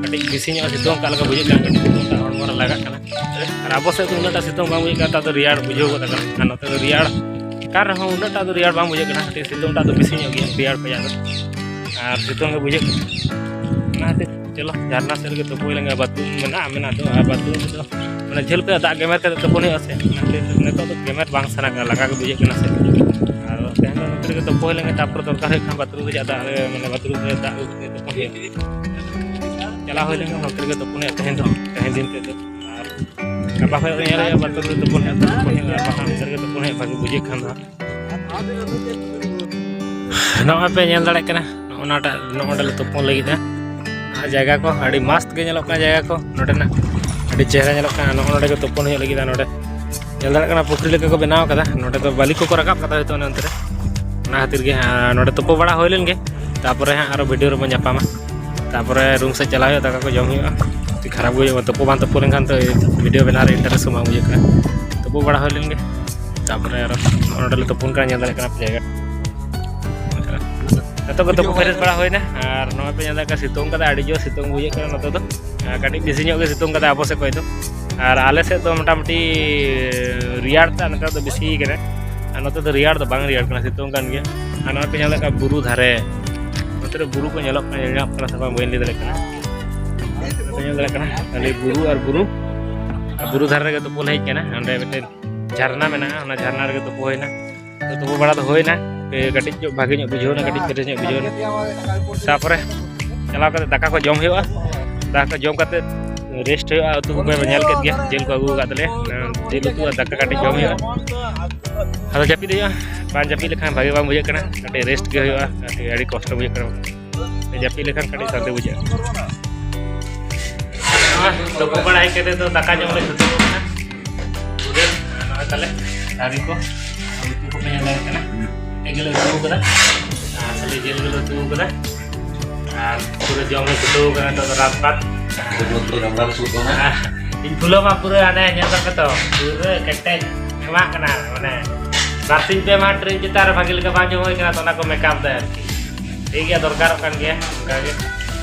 ᱠᱟᱹᱴᱤᱡ ᱵᱮᱥᱤ ᱧᱚᱜ ᱥᱤᱛᱩᱝ ᱟᱠᱟᱫ ᱞᱮᱠᱟ ᱵᱩᱡᱷᱟᱹᱜ ᱠᱟᱱᱟ, ᱠᱟᱹᱴᱤᱡ ᱥᱤᱛᱩᱝ ᱴᱟᱜ ᱦᱚᱲᱢᱚ ᱨᱮ ᱞᱟᱜᱟᱜ ᱠᱟᱱᱟ᱾ ᱟᱨ ᱟᱵᱚ ᱥᱮᱫ ᱫᱚ ᱩᱱᱟᱹᱜ ᱴᱟᱜ ᱥᱤᱛᱩᱝ ᱵᱟᱝ ᱵᱩᱡᱷᱟᱹᱜ ᱠᱟᱱᱟ, ᱛᱟᱣ ᱫᱚ ᱨᱮᱭᱟᱲ ᱵᱩᱡᱷᱟᱹᱣ ᱜᱚᱫ ᱟᱠᱟᱱᱟ᱾ ᱟᱨ ᱱᱚᱛᱮ ᱫᱚ ᱨᱮᱭᱟᱲ ᱠᱟᱱ ᱨᱮᱦᱚᱸ ᱩᱱᱟᱹᱜ ᱴᱟᱜ ᱫᱚ ᱨᱮᱭᱟᱲ ᱵᱟᱝ ᱵᱩᱡᱷᱟᱹᱜ ᱠᱟᱱᱟ, ᱠᱟᱹᱴᱤᱡ ᱥᱤᱛᱩᱝ ᱴᱟᱜ ᱫᱚ ᱵᱮᱥᱤ ᱧᱚᱜ ᱜᱮᱭᱟ ᱨᱮᱭᱟᱲ ᱠᱷᱚᱱᱟᱜ ᱫᱚ, ᱟᱨ ᱥᱤᱛᱩᱝ ᱜᱮ ᱵᱩᱡᱷᱟᱹᱜ ᱠᱟᱱᱟ᱾ ᱚᱱᱟ ᱠᱷᱟᱹᱛᱤᱨ ᱪᱚᱞᱚ ᱡᱷᱟᱨᱱᱟ ᱥᱮᱫ ᱨᱮᱜᱮ ᱛᱩᱯᱩᱭ ᱞᱮᱱ ᱜᱮ, ᱵᱟᱛᱷᱨᱩᱢ ᱢᱮᱱᱟᱜᱼᱟ, ᱢᱮᱱᱟᱜ ᱫᱚ, ᱟᱨ ᱵᱟᱛᱷᱨᱩᱢ ᱨᱮᱫᱚ ᱢᱟᱱᱮ ᱡᱷᱟᱹᱞ ᱠᱷᱚᱱᱟᱜ ᱫᱟᱜ ᱜᱮᱢᱮᱨ ᱠᱟᱛᱮ ᱛᱩᱯᱩᱱ ᱦᱩᱭᱩᱜᱼᱟ ᱥᱮ, ᱚᱱᱟ ᱠᱷᱟᱹᱛᱤᱨ ᱱᱤᱛᱚᱜ ᱫᱚ ᱜᱮᱢᱮᱨ ᱵᱟᱝ ᱥᱟᱱᱟ ᱠᱟᱱᱟ, ᱞᱟᱸᱜᱟ ᱜᱮ ᱵᱩᱡᱷᱟᱹᱜ ᱠᱟᱱᱟ ᱥᱮ᱾ ᱟᱨ ᱛᱮᱦᱮᱧ ᱫᱚ ᱱᱚᱛᱮ ᱨᱮᱜᱮ ᱛᱩᱯᱩ ᱦᱩᱭ ᱞᱮᱱ ᱜᱮ, ᱛᱟᱨᱯᱚᱨ ᱫᱚᱨᱠᱟᱨ ᱦᱩᱭᱩᱜ ᱠᱷᱟᱱ ᱵᱟᱛᱷᱨᱩᱢ ᱨᱮᱭᱟᱜ ᱫᱟᱜ ᱨᱮ, ᱢᱟᱱᱮ ᱵᱟᱛᱷᱨᱩᱢ ᱨᱮ ᱫᱟᱜ ᱟᱹᱜᱩ ᱠᱟᱛᱮ ᱛᱩᱯᱩᱱ ᱦᱩᱭᱩᱜᱼᱟ᱾ ᱪᱟᱞᱟᱣ ᱦᱩᱭ ᱞᱮᱱ ᱜᱮ, ᱱᱚᱛᱮ ᱨᱮᱜᱮ ᱛᱩᱯᱩᱱ ᱦᱩᱭᱩᱜᱼᱟ ᱛᱮᱦᱮᱧ ᱫᱚ, ᱛᱮᱦᱮᱧ ᱫᱤᱱ ᱛᱮᱫᱚ᱾ ᱟᱨ ᱜᱟᱯᱟ ᱠᱷᱚᱱ ᱫᱚ ᱧᱮᱞ ᱦᱩᱭᱩᱜᱼᱟ, ᱵᱟᱛᱷᱨᱩᱢ ᱨᱮ ᱛᱩᱯᱩᱱ ᱦᱩᱭᱩᱜᱼᱟ, ᱛᱩᱯᱩᱱ ᱦᱩᱭᱩᱜᱼᱟ, ᱟᱨ ᱵᱟᱠᱷᱟᱱ ᱱᱚᱛᱮ ᱨᱮᱜᱮ ᱛᱩᱯᱩᱱ ᱦᱩᱭᱩᱜᱼᱟ, ᱵᱷᱟᱜᱮ ᱵᱩᱡᱷᱟᱹᱜ ᱠᱷᱟᱱ ᱫᱚ ᱦᱟᱸᱜ᱾ ᱱᱚᱜᱼᱚᱭ ᱯᱮ ᱧᱮᱞ ᱫᱟᱲᱮᱭᱟᱜ ᱠᱟᱱᱟ, ᱱᱚᱜᱼᱚ ᱱᱚᱣᱟᱴᱟᱜ, ᱱᱚᱜᱼᱚ ᱱᱚᱰᱮ ᱞᱮ ᱛᱩᱯᱩᱱ ᱞᱟᱹᱜᱤᱫᱼᱟ᱾ ᱟᱨ ᱡᱟᱭᱜᱟ ᱠᱚ ᱟᱹᱰᱤ ᱢᱚᱥᱛ ᱜᱮ ᱧᱮᱞᱚᱜ ᱠᱟᱱᱟ, ᱡᱟᱭᱜᱟ ᱠᱚ ᱱᱚᱰᱮᱱᱟᱜ ᱟᱹᱰᱤ ᱪᱮᱦᱨᱟ ᱧᱮᱞᱚᱜ ᱠᱟᱱᱟ᱾ ᱱᱚᱜᱼᱚ ᱱᱚᱰᱮ ᱜᱮ ᱛᱩᱯᱩᱱ ᱦᱩᱭᱩᱜ ᱞᱟᱹᱜᱤᱫᱼᱟ᱾ ᱱᱚᱰᱮ ᱧᱮᱞ ᱫᱟᱲᱮᱭᱟᱜ ᱠᱟᱱᱟ, ᱯᱩᱠᱷᱨᱤ ᱞᱮᱠᱟ ᱠᱚ ᱵᱮᱱᱟᱣ ᱠᱟᱫᱟ, ᱱᱚᱰᱮ ᱫᱚ ᱵᱟᱹᱞᱤ ᱠᱚᱠᱚ ᱨᱟᱠᱟᱵ ᱠᱟᱫᱟ ᱦᱚᱭᱛᱳ ᱚᱱᱮ ᱚᱱᱛᱮ ᱨᱮ, ᱚᱱᱟ ᱠᱷᱟᱹᱛᱤᱨ ᱜᱮ᱾ ᱟᱨ ᱱᱚᱰᱮ ᱛᱩᱯᱩ ᱵᱟᱲᱟ ᱦᱩᱭ ᱞᱮᱱ ᱜᱮ, ᱛᱟᱨᱯᱚᱨᱮ ᱦᱟᱸᱜ ᱟᱨᱚ video ᱨᱮᱵᱚᱱ ᱧᱟᱯᱟᱢᱟ᱾ ᱛᱟᱨᱯᱚᱨᱮ room ᱥᱮᱫ ᱪᱟᱞᱟᱣ ᱦᱩᱭᱩᱜᱼᱟ, ᱫᱟᱠᱟ ᱠᱚ ᱡᱚᱢ ᱦᱩᱭᱩᱜᱼᱟ᱾ ᱟᱹᱰᱤ ᱠᱷᱟᱨᱟᱯ ᱜᱮ ᱦᱩᱭᱩᱜᱼᱟ, ᱛᱩᱯᱩ ᱵᱟᱝ ᱛᱩᱯᱩ ᱞᱮᱱᱠᱷᱟᱱ ᱛᱚ video ᱵᱮᱱᱟᱣ ᱨᱮ interest ᱦᱚᱸ ᱵᱟᱝ ᱵᱩᱡᱷᱟᱹᱜ ᱠᱟᱱᱟ᱾ ᱛᱩᱯᱩ ᱵᱟᱲᱟ ᱦᱩᱭ ᱞᱮᱱ ᱜᱮ, ᱛᱟᱨᱯᱚᱨᱮ ᱟᱨᱚ ᱱᱚᱰᱮ ᱞᱮ ᱛᱩᱯᱩᱱ ᱠᱟᱱᱟ, ᱧᱮᱞ ᱫᱟᱲᱮᱭᱟᱜ ᱠᱟᱱᱟ ᱯᱮ ᱡᱟᱭᱜᱟ᱾ ᱱᱤᱛᱚᱜ ᱜᱮ ᱛᱩᱯᱩ ᱯᱷᱨᱮᱥ ᱵᱟᱲᱟ ᱦᱩᱭᱱᱟ, ᱟᱨ ᱱᱚᱜᱼᱚᱭ ᱯᱮ ᱧᱮᱞ ᱫᱟᱲᱮᱭᱟᱜ ᱠᱟᱱᱟ, ᱥᱤᱛᱩᱝ ᱠᱟᱫᱟ, ᱟᱹᱰᱤ ᱡᱳᱨ ᱥᱤᱛᱩᱝ ᱵᱩᱡᱷᱟᱹᱜ ᱠᱟᱱᱟ ᱱᱚᱛᱮ ᱫᱚ᱾ ᱟᱨ ᱠᱟᱹᱴᱤᱡ ᱵᱮᱥᱤ ᱧᱚᱜ ᱜᱮ ᱥᱤᱛᱩᱝ ᱠᱟᱫᱟ ᱟᱵᱚ ᱥᱮᱫ ᱠᱷᱚᱱ ᱫᱚ᱾ ᱟᱨ ᱟᱞᱮ ᱥᱮᱫ ᱫᱚ ᱢᱚᱴᱟᱢᱩᱴᱤ ᱨᱮᱭᱟᱲ ᱴᱟᱜ ᱱᱮᱛᱟᱨ ᱫᱚ ᱵᱮᱥᱤ ᱠᱟᱱᱟ, ᱟᱨ ᱱᱚᱛᱮ ᱫᱚ ᱨᱮᱭᱟᱲ ᱫᱚ ᱵᱟᱝ ᱨᱮᱭᱟᱲ ᱠᱟᱱᱟ, ᱥᱤᱛᱩᱝ ᱠᱟᱱ ᱜᱮᱭᱟ᱾ ᱟᱨ ᱱᱚᱜᱼᱚᱭ ᱯᱮ ᱧᱮᱞ ᱫᱟᱲᱮᱭᱟᱜ ᱠᱟᱱᱟ, ᱵᱩᱨᱩ ᱫᱷᱟᱨᱮ ᱱᱚᱛᱮ ᱨᱮ ᱵᱩᱨᱩ ᱠᱚ ᱧᱮᱞᱚᱜ ᱠᱟᱱᱟ, ᱧᱮᱞ ᱧᱟᱢᱚᱜ ᱠᱟᱱᱟ ᱥᱮ ᱵᱟᱝ ᱵᱟᱹᱧ ᱞᱟᱹᱭ ᱫᱟᱲᱮᱭᱟᱜ ᱠᱟᱱᱟ᱾ ᱵᱟᱯᱮ ᱧᱮᱞ ᱫᱟᱲᱮᱭᱟᱜ ᱠᱟᱱᱟ, ᱠᱷᱟᱹᱞᱤ ᱵᱩᱨᱩ ᱟᱨ ᱵᱩᱨᱩ᱾ ᱟᱨ ᱵᱩᱨᱩ ᱫᱷᱟᱨᱮ ᱨᱮᱜᱮ ᱛᱩᱯᱩ ᱞᱮ ᱦᱮᱡ ᱠᱟᱱᱟ᱾ ᱚᱸᱰᱮ ᱢᱤᱫᱴᱮᱱ ᱡᱷᱟᱨᱱᱟ ᱢᱮᱱᱟᱜᱼᱟ, ᱚᱱᱟ ᱡᱷᱟᱨᱱᱟ ᱨᱮᱜᱮ ᱛᱩᱯᱩ ᱦᱩᱭᱱᱟ᱾ ᱛᱚ, ᱛᱩᱯᱩ ᱵᱟᱲᱟ ᱫᱚ ᱦᱩᱭᱱᱟ, ᱠᱟᱹᱴᱤᱡ ᱧᱚᱜ ᱵᱷᱟᱜᱮ ᱧᱚᱜ ᱵᱩᱡᱷᱟᱹᱣ ᱮᱱᱟ, ᱠᱟᱹᱴᱤᱡ ᱯᱷᱨᱮᱥ ᱧᱚᱜ ᱵᱩᱡᱷᱟᱹᱣ ᱮᱱᱟ᱾ ᱛᱟᱨᱯᱚᱨᱮ ᱪᱟᱞᱟᱣ ᱠᱟᱛᱮ ᱫᱟᱠᱟ ᱠᱚ ᱡᱚᱢ ᱦᱩᱭᱩᱜᱼᱟ᱾ ᱫᱟᱠᱟ ᱠᱚ ᱡᱚᱢ ᱠᱟᱛᱮ ᱨᱮᱥᱴ ᱦᱩᱭᱩᱜᱼᱟ᱾ ᱩᱛᱩ ᱠᱚᱯᱮ ᱧᱮᱞ ᱠᱮᱫ ᱜᱮᱭᱟ, ᱡᱤᱞ ᱠᱚ ᱟᱹᱜᱩ ᱟᱠᱟᱫ ᱛᱟᱞᱮᱭᱟ᱾ ᱡᱤᱞ ᱩᱛᱩ ᱟᱨ ᱫᱟᱠᱟ ᱠᱟᱹᱴᱤᱡ ᱡᱚᱢ ᱦᱩᱭᱩᱜᱼᱟ᱾ ᱟᱫᱚ ᱡᱟᱹᱯᱤᱫ ᱦᱩᱭᱩᱜᱼᱟ, ᱵᱟᱝ ᱡᱟᱹᱯᱤᱫ ᱞᱮᱠᱷᱟᱱ ᱵᱷᱟᱜᱮ ᱵᱟᱝ ᱵᱩᱡᱷᱟᱹᱜ ᱠᱟᱱᱟ᱾ ᱠᱟᱹᱴᱤᱡ ᱨᱮᱥᱴ ᱜᱮ ᱦᱩᱭᱩᱜᱼᱟ, ᱠᱟᱹᱴᱤᱡ ᱟᱹᱰᱤ ᱠᱚᱥᱴᱚ ᱵᱩᱡᱷᱟᱹᱜ ᱠᱟᱱᱟ᱾ ᱡᱟᱹᱯᱤᱫ ᱞᱮᱠᱷᱟᱱ ᱠᱟᱹᱴᱤᱡ ᱥᱟᱱᱛᱤ ᱵᱩᱡᱷᱟᱹᱜᱼᱟ᱾ ᱛᱩᱯᱩ ᱵᱟᱲᱟ ᱦᱮᱡ ᱠᱟᱛᱮ ᱫᱚ ᱫᱟᱠᱟ ᱡᱚᱢ ᱞᱮ ᱪᱷᱩᱴᱟᱹᱣ ᱠᱟᱱᱟ᱾ ᱯᱩᱨᱟᱹ ᱱᱚᱜᱼᱚᱭ ᱛᱟᱞᱮ ᱛᱷᱟᱹᱨᱤ ᱠᱚ, ᱩᱛᱩ ᱠᱚᱯᱮ ᱧᱮᱞ ᱫᱟᱲᱮᱭᱟᱜ ᱠᱟᱱᱟ᱾ ᱢᱤᱫᱴᱮᱡ ᱜᱮᱞᱮ ᱩᱛᱩ ᱠᱟᱫᱟ, ᱟᱨ ᱠᱷᱟᱹᱞᱤ ᱡᱤᱞ ᱜᱮᱞᱮ ᱩᱛᱩ ᱠᱟᱫᱟ᱾ ᱟᱨ ᱯᱩᱨᱟᱹ ᱡᱚᱢ ᱞᱮ ᱪᱷᱩᱴᱟᱹᱣ ᱠᱟᱱᱟ ᱱᱤᱛᱚᱜ ᱫᱚ ᱨᱟᱛ ᱯᱟᱛ᱾ ᱡᱚᱢ ᱵᱟᱲᱟ ᱥᱩᱫ ᱠᱟᱱᱟ᱾ ᱟᱨ ᱤᱧ ᱯᱷᱩᱞᱟᱹ ᱢᱟ ᱯᱩᱨᱟᱹ ᱦᱟᱱᱮ ᱧᱮᱞ ᱫᱟᱯᱮ ᱛᱚ, ᱯᱩᱨᱟᱹ ᱠᱮᱴᱮᱡ ᱮᱢᱟᱜ ᱠᱟᱱᱟ, ᱢᱟᱱᱮ ᱵᱟᱨᱥᱤᱧ ᱯᱮ ᱢᱟᱦᱟ ᱴᱨᱮᱱ ᱪᱮᱛᱟᱱ ᱨᱮ ᱵᱷᱟᱜᱮ ᱞᱮᱠᱟ ᱵᱟᱝ ᱡᱚᱢ ᱦᱩᱭ ᱠᱟᱱᱟ, ᱛᱚ ᱚᱱᱟ ᱠᱚ ᱢᱮᱠᱟᱯ ᱫᱟᱭ ᱟᱨᱠᱤ᱾ ᱴᱷᱤᱠ ᱜᱮᱭᱟ, ᱫᱚᱨᱠᱟᱨᱚᱜ ᱠᱟᱱ ᱜᱮᱭᱟ ᱚᱱᱠᱟ ᱜᱮ᱾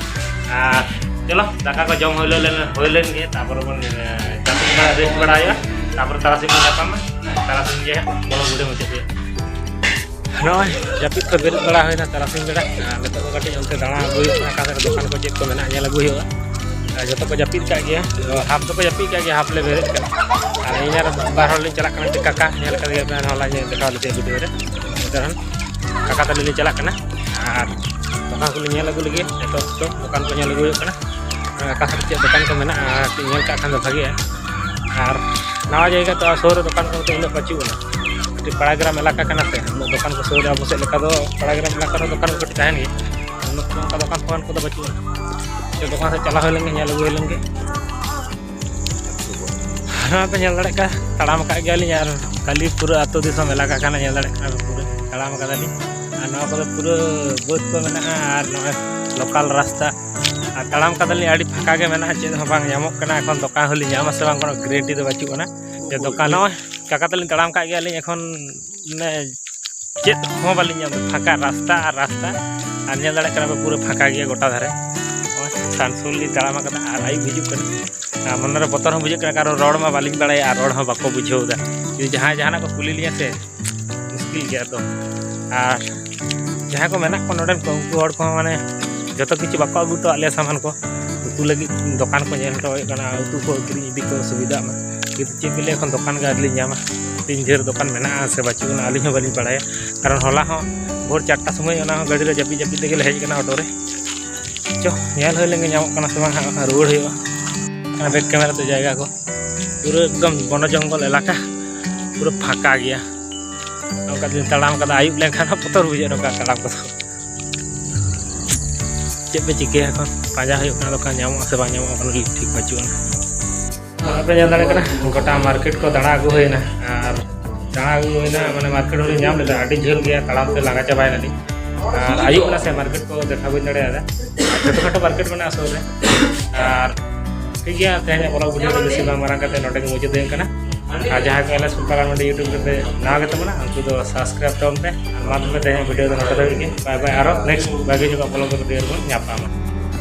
ᱟᱨ ᱪᱚᱞᱚ, ᱫᱟᱠᱟ ᱠᱚ ᱡᱚᱢ ᱦᱩᱭ ᱞᱮᱱ, ᱦᱩᱭ ᱞᱮᱱ ᱜᱮ, ᱛᱟᱨᱯᱚᱨᱮ ᱵᱚᱱ, ᱮ, ᱡᱟᱹᱯᱤᱫ ᱵᱟᱲᱟ, ᱨᱮᱥᱴ ᱵᱟᱲᱟ ᱦᱩᱭᱩᱜᱼᱟ᱾ ᱛᱟᱨᱯᱚᱨᱮ ᱛᱟᱨᱟᱥᱤᱧ ᱵᱚᱱ ᱧᱟᱯᱟᱢᱟ᱾ ᱛᱟᱨᱟᱥᱤᱧ ᱜᱮ ᱦᱟᱸᱜ ᱵᱚᱞᱚ ᱜᱩᱲᱟᱹ ᱢᱩᱪᱟᱹᱫ ᱦᱩᱭᱩᱜᱼᱟ᱾ ᱱᱚᱜᱼᱚᱭ ᱡᱟᱹᱯᱤᱫ ᱠᱷᱚᱱ ᱵᱮᱨᱮᱫ ᱵᱟᱲᱟ ᱦᱩᱭᱱᱟ ᱛᱟᱨᱟᱥᱤᱧ ᱵᱮᱲᱟ᱾ ᱟᱨ ᱱᱤᱛᱚᱜ ᱫᱚ ᱠᱟᱹᱴᱤᱡ ᱚᱱᱛᱮ ᱫᱟᱬᱟ ᱟᱹᱜᱩ ᱦᱩᱭᱩᱜ ᱠᱟᱱᱟ, ᱚᱠᱟ ᱥᱮᱫ ᱨᱮ ᱫᱚᱠᱟᱱ ᱠᱚ ᱪᱮᱫ ᱠᱚ ᱢᱮᱱᱟᱜᱼᱟ, ᱧᱮᱞ ᱟᱹᱜᱩ ᱦᱩᱭᱩᱜᱼᱟ᱾ ᱟᱨ ᱡᱚᱛᱚ ᱠᱚ ᱡᱟᱹᱯᱤᱫ ᱠᱟᱜ ᱜᱮᱭᱟ, ᱦᱟᱯ ᱫᱚᱠᱚ ᱡᱟᱹᱯᱤᱫ ᱠᱟᱜ ᱜᱮᱭᱟ, ᱦᱟᱯ ᱞᱮ ᱵᱮᱨᱮᱫ ᱠᱟᱱᱟ᱾ ᱟᱨ ᱤᱧ ᱟᱨ ᱵᱟᱨ ᱦᱚᱲ ᱞᱤᱧ ᱪᱟᱞᱟᱜ ᱠᱟᱱᱟ, ᱢᱤᱫᱴᱮᱱ ᱠᱟᱠᱟ, ᱧᱮᱞ ᱠᱟᱫᱮ ᱜᱮᱭᱟ ᱯᱮ, ᱦᱚᱞᱟ ᱧᱮᱞ ᱫᱮᱠᱷᱟᱣ ᱞᱮᱫᱮᱭᱟ ᱵᱷᱤᱰᱤᱭᱳ ᱨᱮ᱾ ᱠᱟᱠᱟ ᱛᱟᱹᱞᱤᱧ ᱞᱤᱧ ᱪᱟᱞᱟᱜ ᱠᱟᱱᱟ᱾ ᱟᱨ ᱫᱚᱠᱟᱱ ᱠᱚᱞᱤᱧ ᱧᱮᱞ ᱟᱹᱜᱩ ᱞᱮᱜᱮ᱾ ᱱᱤᱛᱚᱜ ᱫᱚ ᱫᱚᱠᱟᱱ ᱠᱚ ᱧᱮᱞ ᱟᱹᱜᱩ ᱦᱩᱭᱩᱜ ᱠᱟᱱᱟ᱾ ᱚᱠᱟ ᱥᱮᱫ ᱪᱮᱫ ᱫᱚᱠᱟᱱ ᱠᱚ ᱢᱮᱱᱟᱜᱼᱟ, ᱠᱟᱹᱴᱤᱡ ᱧᱮᱞ ᱠᱟᱜ ᱠᱷᱟᱱ ᱫᱚ ᱵᱷᱟᱜᱮᱜᱼᱟ᱾ ᱟᱨ ᱱᱟᱣᱟ ᱡᱟᱭᱜᱟ ᱛᱚ, ᱥᱩᱨ ᱨᱮ ᱫᱚᱠᱟᱱ ᱠᱚ ᱩᱱᱟᱹᱜ ᱵᱟᱹᱪᱩᱜ ᱟᱱᱟ᱾ ᱠᱟᱹᱴᱤᱡ ᱯᱟᱲᱟ ᱜᱨᱟᱢ ᱮᱞᱟᱠᱟ ᱠᱟᱱᱟ ᱥᱮ, ᱩᱱᱟᱹᱜ ᱫᱚᱠᱟᱱ ᱠᱚ ᱥᱩᱨ ᱨᱮ ᱟᱵᱚ ᱥᱮᱫ ᱞᱮᱠᱟ ᱫᱚ ᱯᱟᱲᱟ ᱜᱨᱟᱢ ᱮᱞᱟᱠᱟ ᱨᱮ ᱫᱚᱠᱟᱱ ᱠᱚ ᱠᱟᱹᱴᱤᱡ ᱛᱟᱦᱮᱱ ᱜᱮᱭᱟ᱾ ᱩᱱᱟᱹᱜ ᱫᱚ ᱚᱱᱠᱟ ᱫᱚᱠᱟᱱ ᱯᱷᱚᱠᱟᱱ ᱠᱚᱫᱚ ᱵᱟᱹᱪᱩᱜ ᱟᱱᱟ᱾ ᱪᱮᱫ ᱫᱚᱠᱟᱱ ᱥᱮᱫ ᱪᱟᱞᱟᱣ ᱦᱩᱭ ᱞᱮᱱ ᱜᱮ, ᱧᱮᱞ ᱟᱹᱜᱩ ᱦᱩᱭ ᱞᱮᱱ ᱜᱮ᱾ ᱱᱚᱣᱟ ᱯᱮ ᱧᱮᱞ ᱫᱟᱲᱮᱭᱟᱜ ᱠᱟᱱᱟ, ᱛᱟᱲᱟᱢ ᱟᱠᱟᱫ ᱜᱮᱭᱟᱞᱤᱧ᱾ ᱟᱨ ᱠᱷᱟᱹᱞᱤ ᱯᱩᱨᱟᱹ ᱟᱹᱛᱩ ᱫᱤᱥᱚᱢ ᱮᱞᱟᱠᱟ ᱠᱟᱱᱟ, ᱧᱮᱞ ᱫᱟᱲᱮᱭᱟᱜ ᱠᱟᱱᱟ ᱯᱮ, ᱯᱩᱨᱟᱹ ᱛᱟᱲᱟᱢ ᱟᱠᱟᱫᱟᱞᱤᱧ᱾ ᱟᱨ ᱱᱚᱣᱟ ᱠᱚᱫᱚ ᱯᱩᱨᱟᱹ ᱵᱟᱹᱫᱽ ᱠᱚ ᱢᱮᱱᱟᱜᱼᱟ᱾ ᱟᱨ ᱱᱚᱜᱼᱚᱭ ᱞᱳᱠᱟᱞ ᱨᱟᱥᱛᱟ, ᱟᱨ ᱛᱟᱲᱟᱢ ᱠᱟᱫᱟᱞᱤᱧ, ᱟᱹᱰᱤ ᱯᱷᱟᱸᱠᱟ ᱜᱮ ᱢᱮᱱᱟᱜᱼᱟ, ᱪᱮᱫ ᱦᱚᱸ ᱵᱟᱝ ᱧᱟᱢᱚᱜ ᱠᱟᱱᱟ᱾ ᱮᱠᱷᱚᱱ ᱫᱚᱠᱟᱱ ᱦᱚᱸᱞᱤᱧ ᱧᱟᱢᱟ ᱥᱮ ᱵᱟᱝ, ᱠᱳᱱᱳ ᱜᱮᱨᱮᱱᱴᱤ ᱫᱚ ᱵᱟᱹᱪᱩᱜ ᱟᱱᱟ᱾ ᱡᱮ ᱫᱚᱠᱟᱱ ᱱᱚᱜᱼᱚᱭ ᱠᱟᱠᱟ ᱛᱟᱹᱞᱤᱧ ᱛᱟᱲᱟᱢ ᱠᱟᱜ ᱜᱮᱭᱟᱞᱤᱧ, ᱮᱠᱷᱚᱱ ᱢᱟᱱᱮ ᱪᱮᱫ ᱦᱚᱸ ᱵᱟᱹᱞᱤᱧ ᱧᱟᱢ ᱮᱫᱟ, ᱯᱷᱟᱸᱠᱟ ᱨᱟᱥᱛᱟ ᱟᱨ ᱨᱟᱥᱛᱟ᱾ ᱟᱨ ᱧᱮᱞ ᱫᱟᱲᱮᱭᱟᱜ ᱠᱟᱱᱟ ᱯᱮ, ᱯᱩᱨᱟᱹ ᱯᱷᱟᱸᱠᱟ ᱜᱮᱭᱟ ᱜᱚᱴᱟ ᱫᱷᱟᱨᱮ᱾ ᱱᱚᱜᱼᱚᱭ ᱥᱟᱱᱥᱩᱞ ᱞᱤᱧ ᱛᱟᱲᱟᱢ ᱟᱠᱟᱫᱟ ᱟᱨ ᱟᱹᱭᱩᱵ ᱦᱤᱡᱩᱜ ᱠᱟᱱᱟ᱾ ᱟᱨ ᱢᱚᱱᱮᱨᱮ ᱵᱚᱛᱚᱨ ᱦᱚᱸ ᱵᱩᱡᱷᱟᱹᱜ ᱠᱟᱱᱟ, ᱠᱟᱨᱚᱱ ᱨᱚᱲ ᱢᱟ ᱵᱟᱹᱞᱤᱧ ᱵᱟᱲᱟᱭᱟ ᱟᱨ ᱨᱚᱲ ᱦᱚᱸ ᱵᱟᱠᱚ ᱵᱩᱡᱷᱟᱹᱣ ᱮᱫᱟ᱾ ᱡᱩᱫᱤ ᱡᱟᱦᱟᱸᱭ ᱡᱟᱦᱟᱱᱟᱜ ᱠᱚ ᱠᱩᱞᱤ ᱞᱤᱧᱟ ᱥᱮ, ᱢᱩᱥᱠᱤᱞ ᱜᱮᱭᱟ ᱛᱚ᱾ ᱟᱨ ᱡᱟᱦᱟᱸᱭ ᱠᱚ ᱢᱮᱱᱟᱜ ᱠᱚᱣᱟ ᱱᱚᱰᱮᱱ ᱠᱚ, ᱩᱱᱠᱩ ᱦᱚᱲ ᱠᱚᱦᱚᱸ ᱢᱟᱱᱮ ᱡᱚᱛᱚ ᱠᱤᱪᱷᱩ ᱵᱟᱠᱚ ᱟᱹᱜᱩ ᱦᱚᱴᱚᱣᱟᱜ ᱞᱮᱭᱟ ᱥᱟᱢᱟᱱ ᱠᱚ᱾ ᱩᱛᱩ ᱞᱟᱹᱜᱤᱫ ᱫᱚᱠᱟᱱ ᱠᱚ ᱧᱮᱞ ᱦᱚᱴᱚ ᱦᱩᱭᱩᱜ ᱠᱟᱱᱟ, ᱩᱛᱩ ᱠᱚ ᱠᱤᱨᱤᱧ ᱤᱫᱤ ᱠᱚ ᱥᱩᱵᱤᱫᱷᱟᱜ ᱢᱟ᱾ ᱠᱤᱱᱛᱩ ᱪᱮᱫ ᱵᱤᱱ ᱞᱟᱹᱭᱟ, ᱮᱠᱷᱚᱱ ᱫᱚᱠᱟᱱ ᱜᱮ ᱟᱹᱣᱨᱤ ᱞᱤᱧ ᱧᱟᱢᱟ᱾ ᱛᱤᱱ ᱡᱷᱟᱹᱨ ᱫᱚᱠᱟᱱ ᱢᱮᱱᱟᱜᱼᱟ ᱥᱮ ᱵᱟᱹᱪᱩᱜ ᱟᱱᱟ, ᱟᱹᱞᱤᱧ ᱦᱚᱸ ᱵᱟᱹᱞᱤᱧ ᱵᱟᱲᱟᱭᱟ᱾ ᱠᱟᱨᱚᱱ ᱦᱚᱞᱟ ᱦᱚᱸ ᱵᱷᱳᱨ ᱪᱟᱨᱴᱟ ᱥᱚᱢᱚᱭ ᱚᱱᱟ ᱦᱚᱸ ᱜᱟᱹᱰᱤ ᱨᱮ ᱡᱟᱹᱯᱤᱫ ᱡᱟᱹᱯᱤᱫ ᱛᱮᱜᱮ ᱞᱮ ᱦᱮᱡ ᱟᱠᱟᱱᱟ ᱚᱴᱳ ᱨᱮ᱾ ᱪᱚ, ᱧᱮᱞ ᱦᱩᱭ ᱞᱮᱱ ᱜᱮ ᱧᱟᱢᱚᱜ ᱠᱟᱱᱟ ᱥᱮ ᱵᱟᱝ, ᱦᱟᱸᱜ ᱨᱩᱣᱟᱹᱲ ᱦᱩᱭᱩᱜᱼᱟ᱾ ᱚᱱᱟ ᱵᱮᱠ ᱠᱮᱢᱮᱨᱟ ᱛᱮ ᱡᱟᱭᱜᱟ ᱠᱚ ᱯᱩᱨᱟᱹ ᱮᱠᱫᱚᱢ ᱵᱚᱱᱚ ᱡᱚᱝᱜᱚᱞ ᱮᱞᱟᱠᱟ, ᱯᱩᱨᱟᱹ ᱯᱷᱟᱸᱠᱟ ᱜᱮᱭᱟ᱾ ᱱᱚᱝᱠᱟ ᱫᱤᱱ ᱛᱟᱲᱟᱢ ᱠᱟᱫᱟ, ᱟᱹᱭᱩᱵ ᱞᱮᱱᱠᱷᱟᱱ ᱦᱚᱸ ᱵᱚᱛᱚᱨ ᱵᱩᱡᱷᱟᱹᱜᱼᱟ ᱱᱚᱝᱠᱟ ᱛᱟᱲᱟᱢ ᱠᱚᱫᱚ᱾ ᱪᱮᱫ ᱯᱮ ᱪᱤᱠᱟᱹᱭᱟ ᱮᱠᱷᱚᱱ, ᱯᱟᱸᱡᱟ ᱦᱩᱭᱩᱜ ᱠᱟᱱᱟ ᱫᱚᱠᱟᱱ, ᱧᱟᱢᱚᱜᱼᱟ ᱥᱮ ᱵᱟᱝ ᱧᱟᱢᱚᱜᱼᱟ, ᱠᱳᱱᱳ ᱴᱷᱤᱠ ᱵᱟᱹᱪᱩᱜ ᱟᱱᱟ᱾ ᱱᱚᱜᱼᱚᱭ ᱯᱮ ᱧᱮᱞ ᱫᱟᱲᱮᱭᱟᱜ ᱠᱟᱱᱟ, ᱜᱚᱴᱟ ᱢᱟᱨᱠᱮᱴ ᱠᱚ ᱫᱟᱬᱟ ᱟᱹᱜᱩ ᱦᱩᱭᱱᱟ᱾ ᱟᱨ ᱫᱟᱬᱟ ᱟᱹᱜᱩ ᱦᱩᱭᱱᱟ, ᱢᱟᱱᱮ ᱢᱟᱨᱠᱮᱴ ᱦᱚᱸᱞᱤᱧ ᱧᱟᱢ ᱞᱮᱫᱟ, ᱟᱹᱰᱤ ᱡᱷᱟᱹᱞ ᱜᱮᱭᱟ, ᱛᱟᱲᱟᱢ ᱛᱮ ᱞᱟᱸᱜᱟ ᱪᱟᱵᱟᱭᱱᱟᱞᱤᱧ᱾ ᱟᱨ ᱟᱹᱭᱩᱵ ᱮᱱᱟ ᱥᱮ, ᱢᱟᱨᱠᱮᱴ ᱠᱚ ᱫᱮᱠᱷᱟᱣ ᱵᱟᱹᱧ ᱫᱟᱲᱮᱭᱟᱫᱟ᱾ ᱟᱨ ᱪᱷᱳᱴᱳ ᱠᱷᱟᱴᱳ ᱢᱟᱨᱠᱮᱴ ᱢᱮᱱᱟᱜᱼᱟ ᱥᱩᱨ ᱨᱮ᱾ ᱟᱨ ᱴᱷᱤᱠ ᱜᱮᱭᱟ, ᱛᱮᱦᱮᱧᱟᱜ ᱵᱞᱚᱜ ᱵᱷᱤᱰᱤᱭᱳ ᱫᱚ ᱵᱮᱥᱤ ᱵᱟᱝ ᱢᱟᱨᱟᱝ ᱠᱟᱛᱮ ᱱᱚᱰᱮ ᱜᱮ ᱢᱩᱪᱟᱹᱫ ᱦᱩᱭᱩᱜ ᱠᱟᱱᱟ᱾ ᱟᱨ ᱡᱟᱦᱟᱸᱭ ᱠᱚ ᱮᱞ ᱮᱥ ᱯᱟᱞᱟᱱ ᱢᱟᱱᱰᱤ ᱭᱩᱴᱩᱵᱽ ᱨᱮᱯᱮ ᱱᱟᱣᱟ ᱜᱮ ᱛᱟᱵᱚᱱᱟ, ᱩᱱᱠᱩ ᱫᱚ ᱥᱟᱵᱥᱠᱨᱟᱭᱤᱵᱽ ᱛᱟᱵᱚᱱ ᱯᱮ᱾ ᱟᱨ ᱢᱟ ᱛᱚᱵᱮ ᱛᱮᱦᱮᱧᱟᱜ ᱵᱷᱤᱰᱤᱭᱳ ᱫᱚ ᱱᱚᱰᱮ ᱫᱷᱟᱹᱵᱤᱡ ᱜᱮ᱾ ᱵᱟᱭ ᱵᱟᱭ, ᱟᱨᱚ ᱱᱮᱠᱥᱴ ᱵᱷᱟᱜᱮ ᱧᱚᱜᱟᱜ ᱵᱞᱚᱜ ᱵᱷᱤᱰᱤᱭᱳ ᱨᱮᱵᱚᱱ ᱧᱟᱯᱟᱢᱟ᱾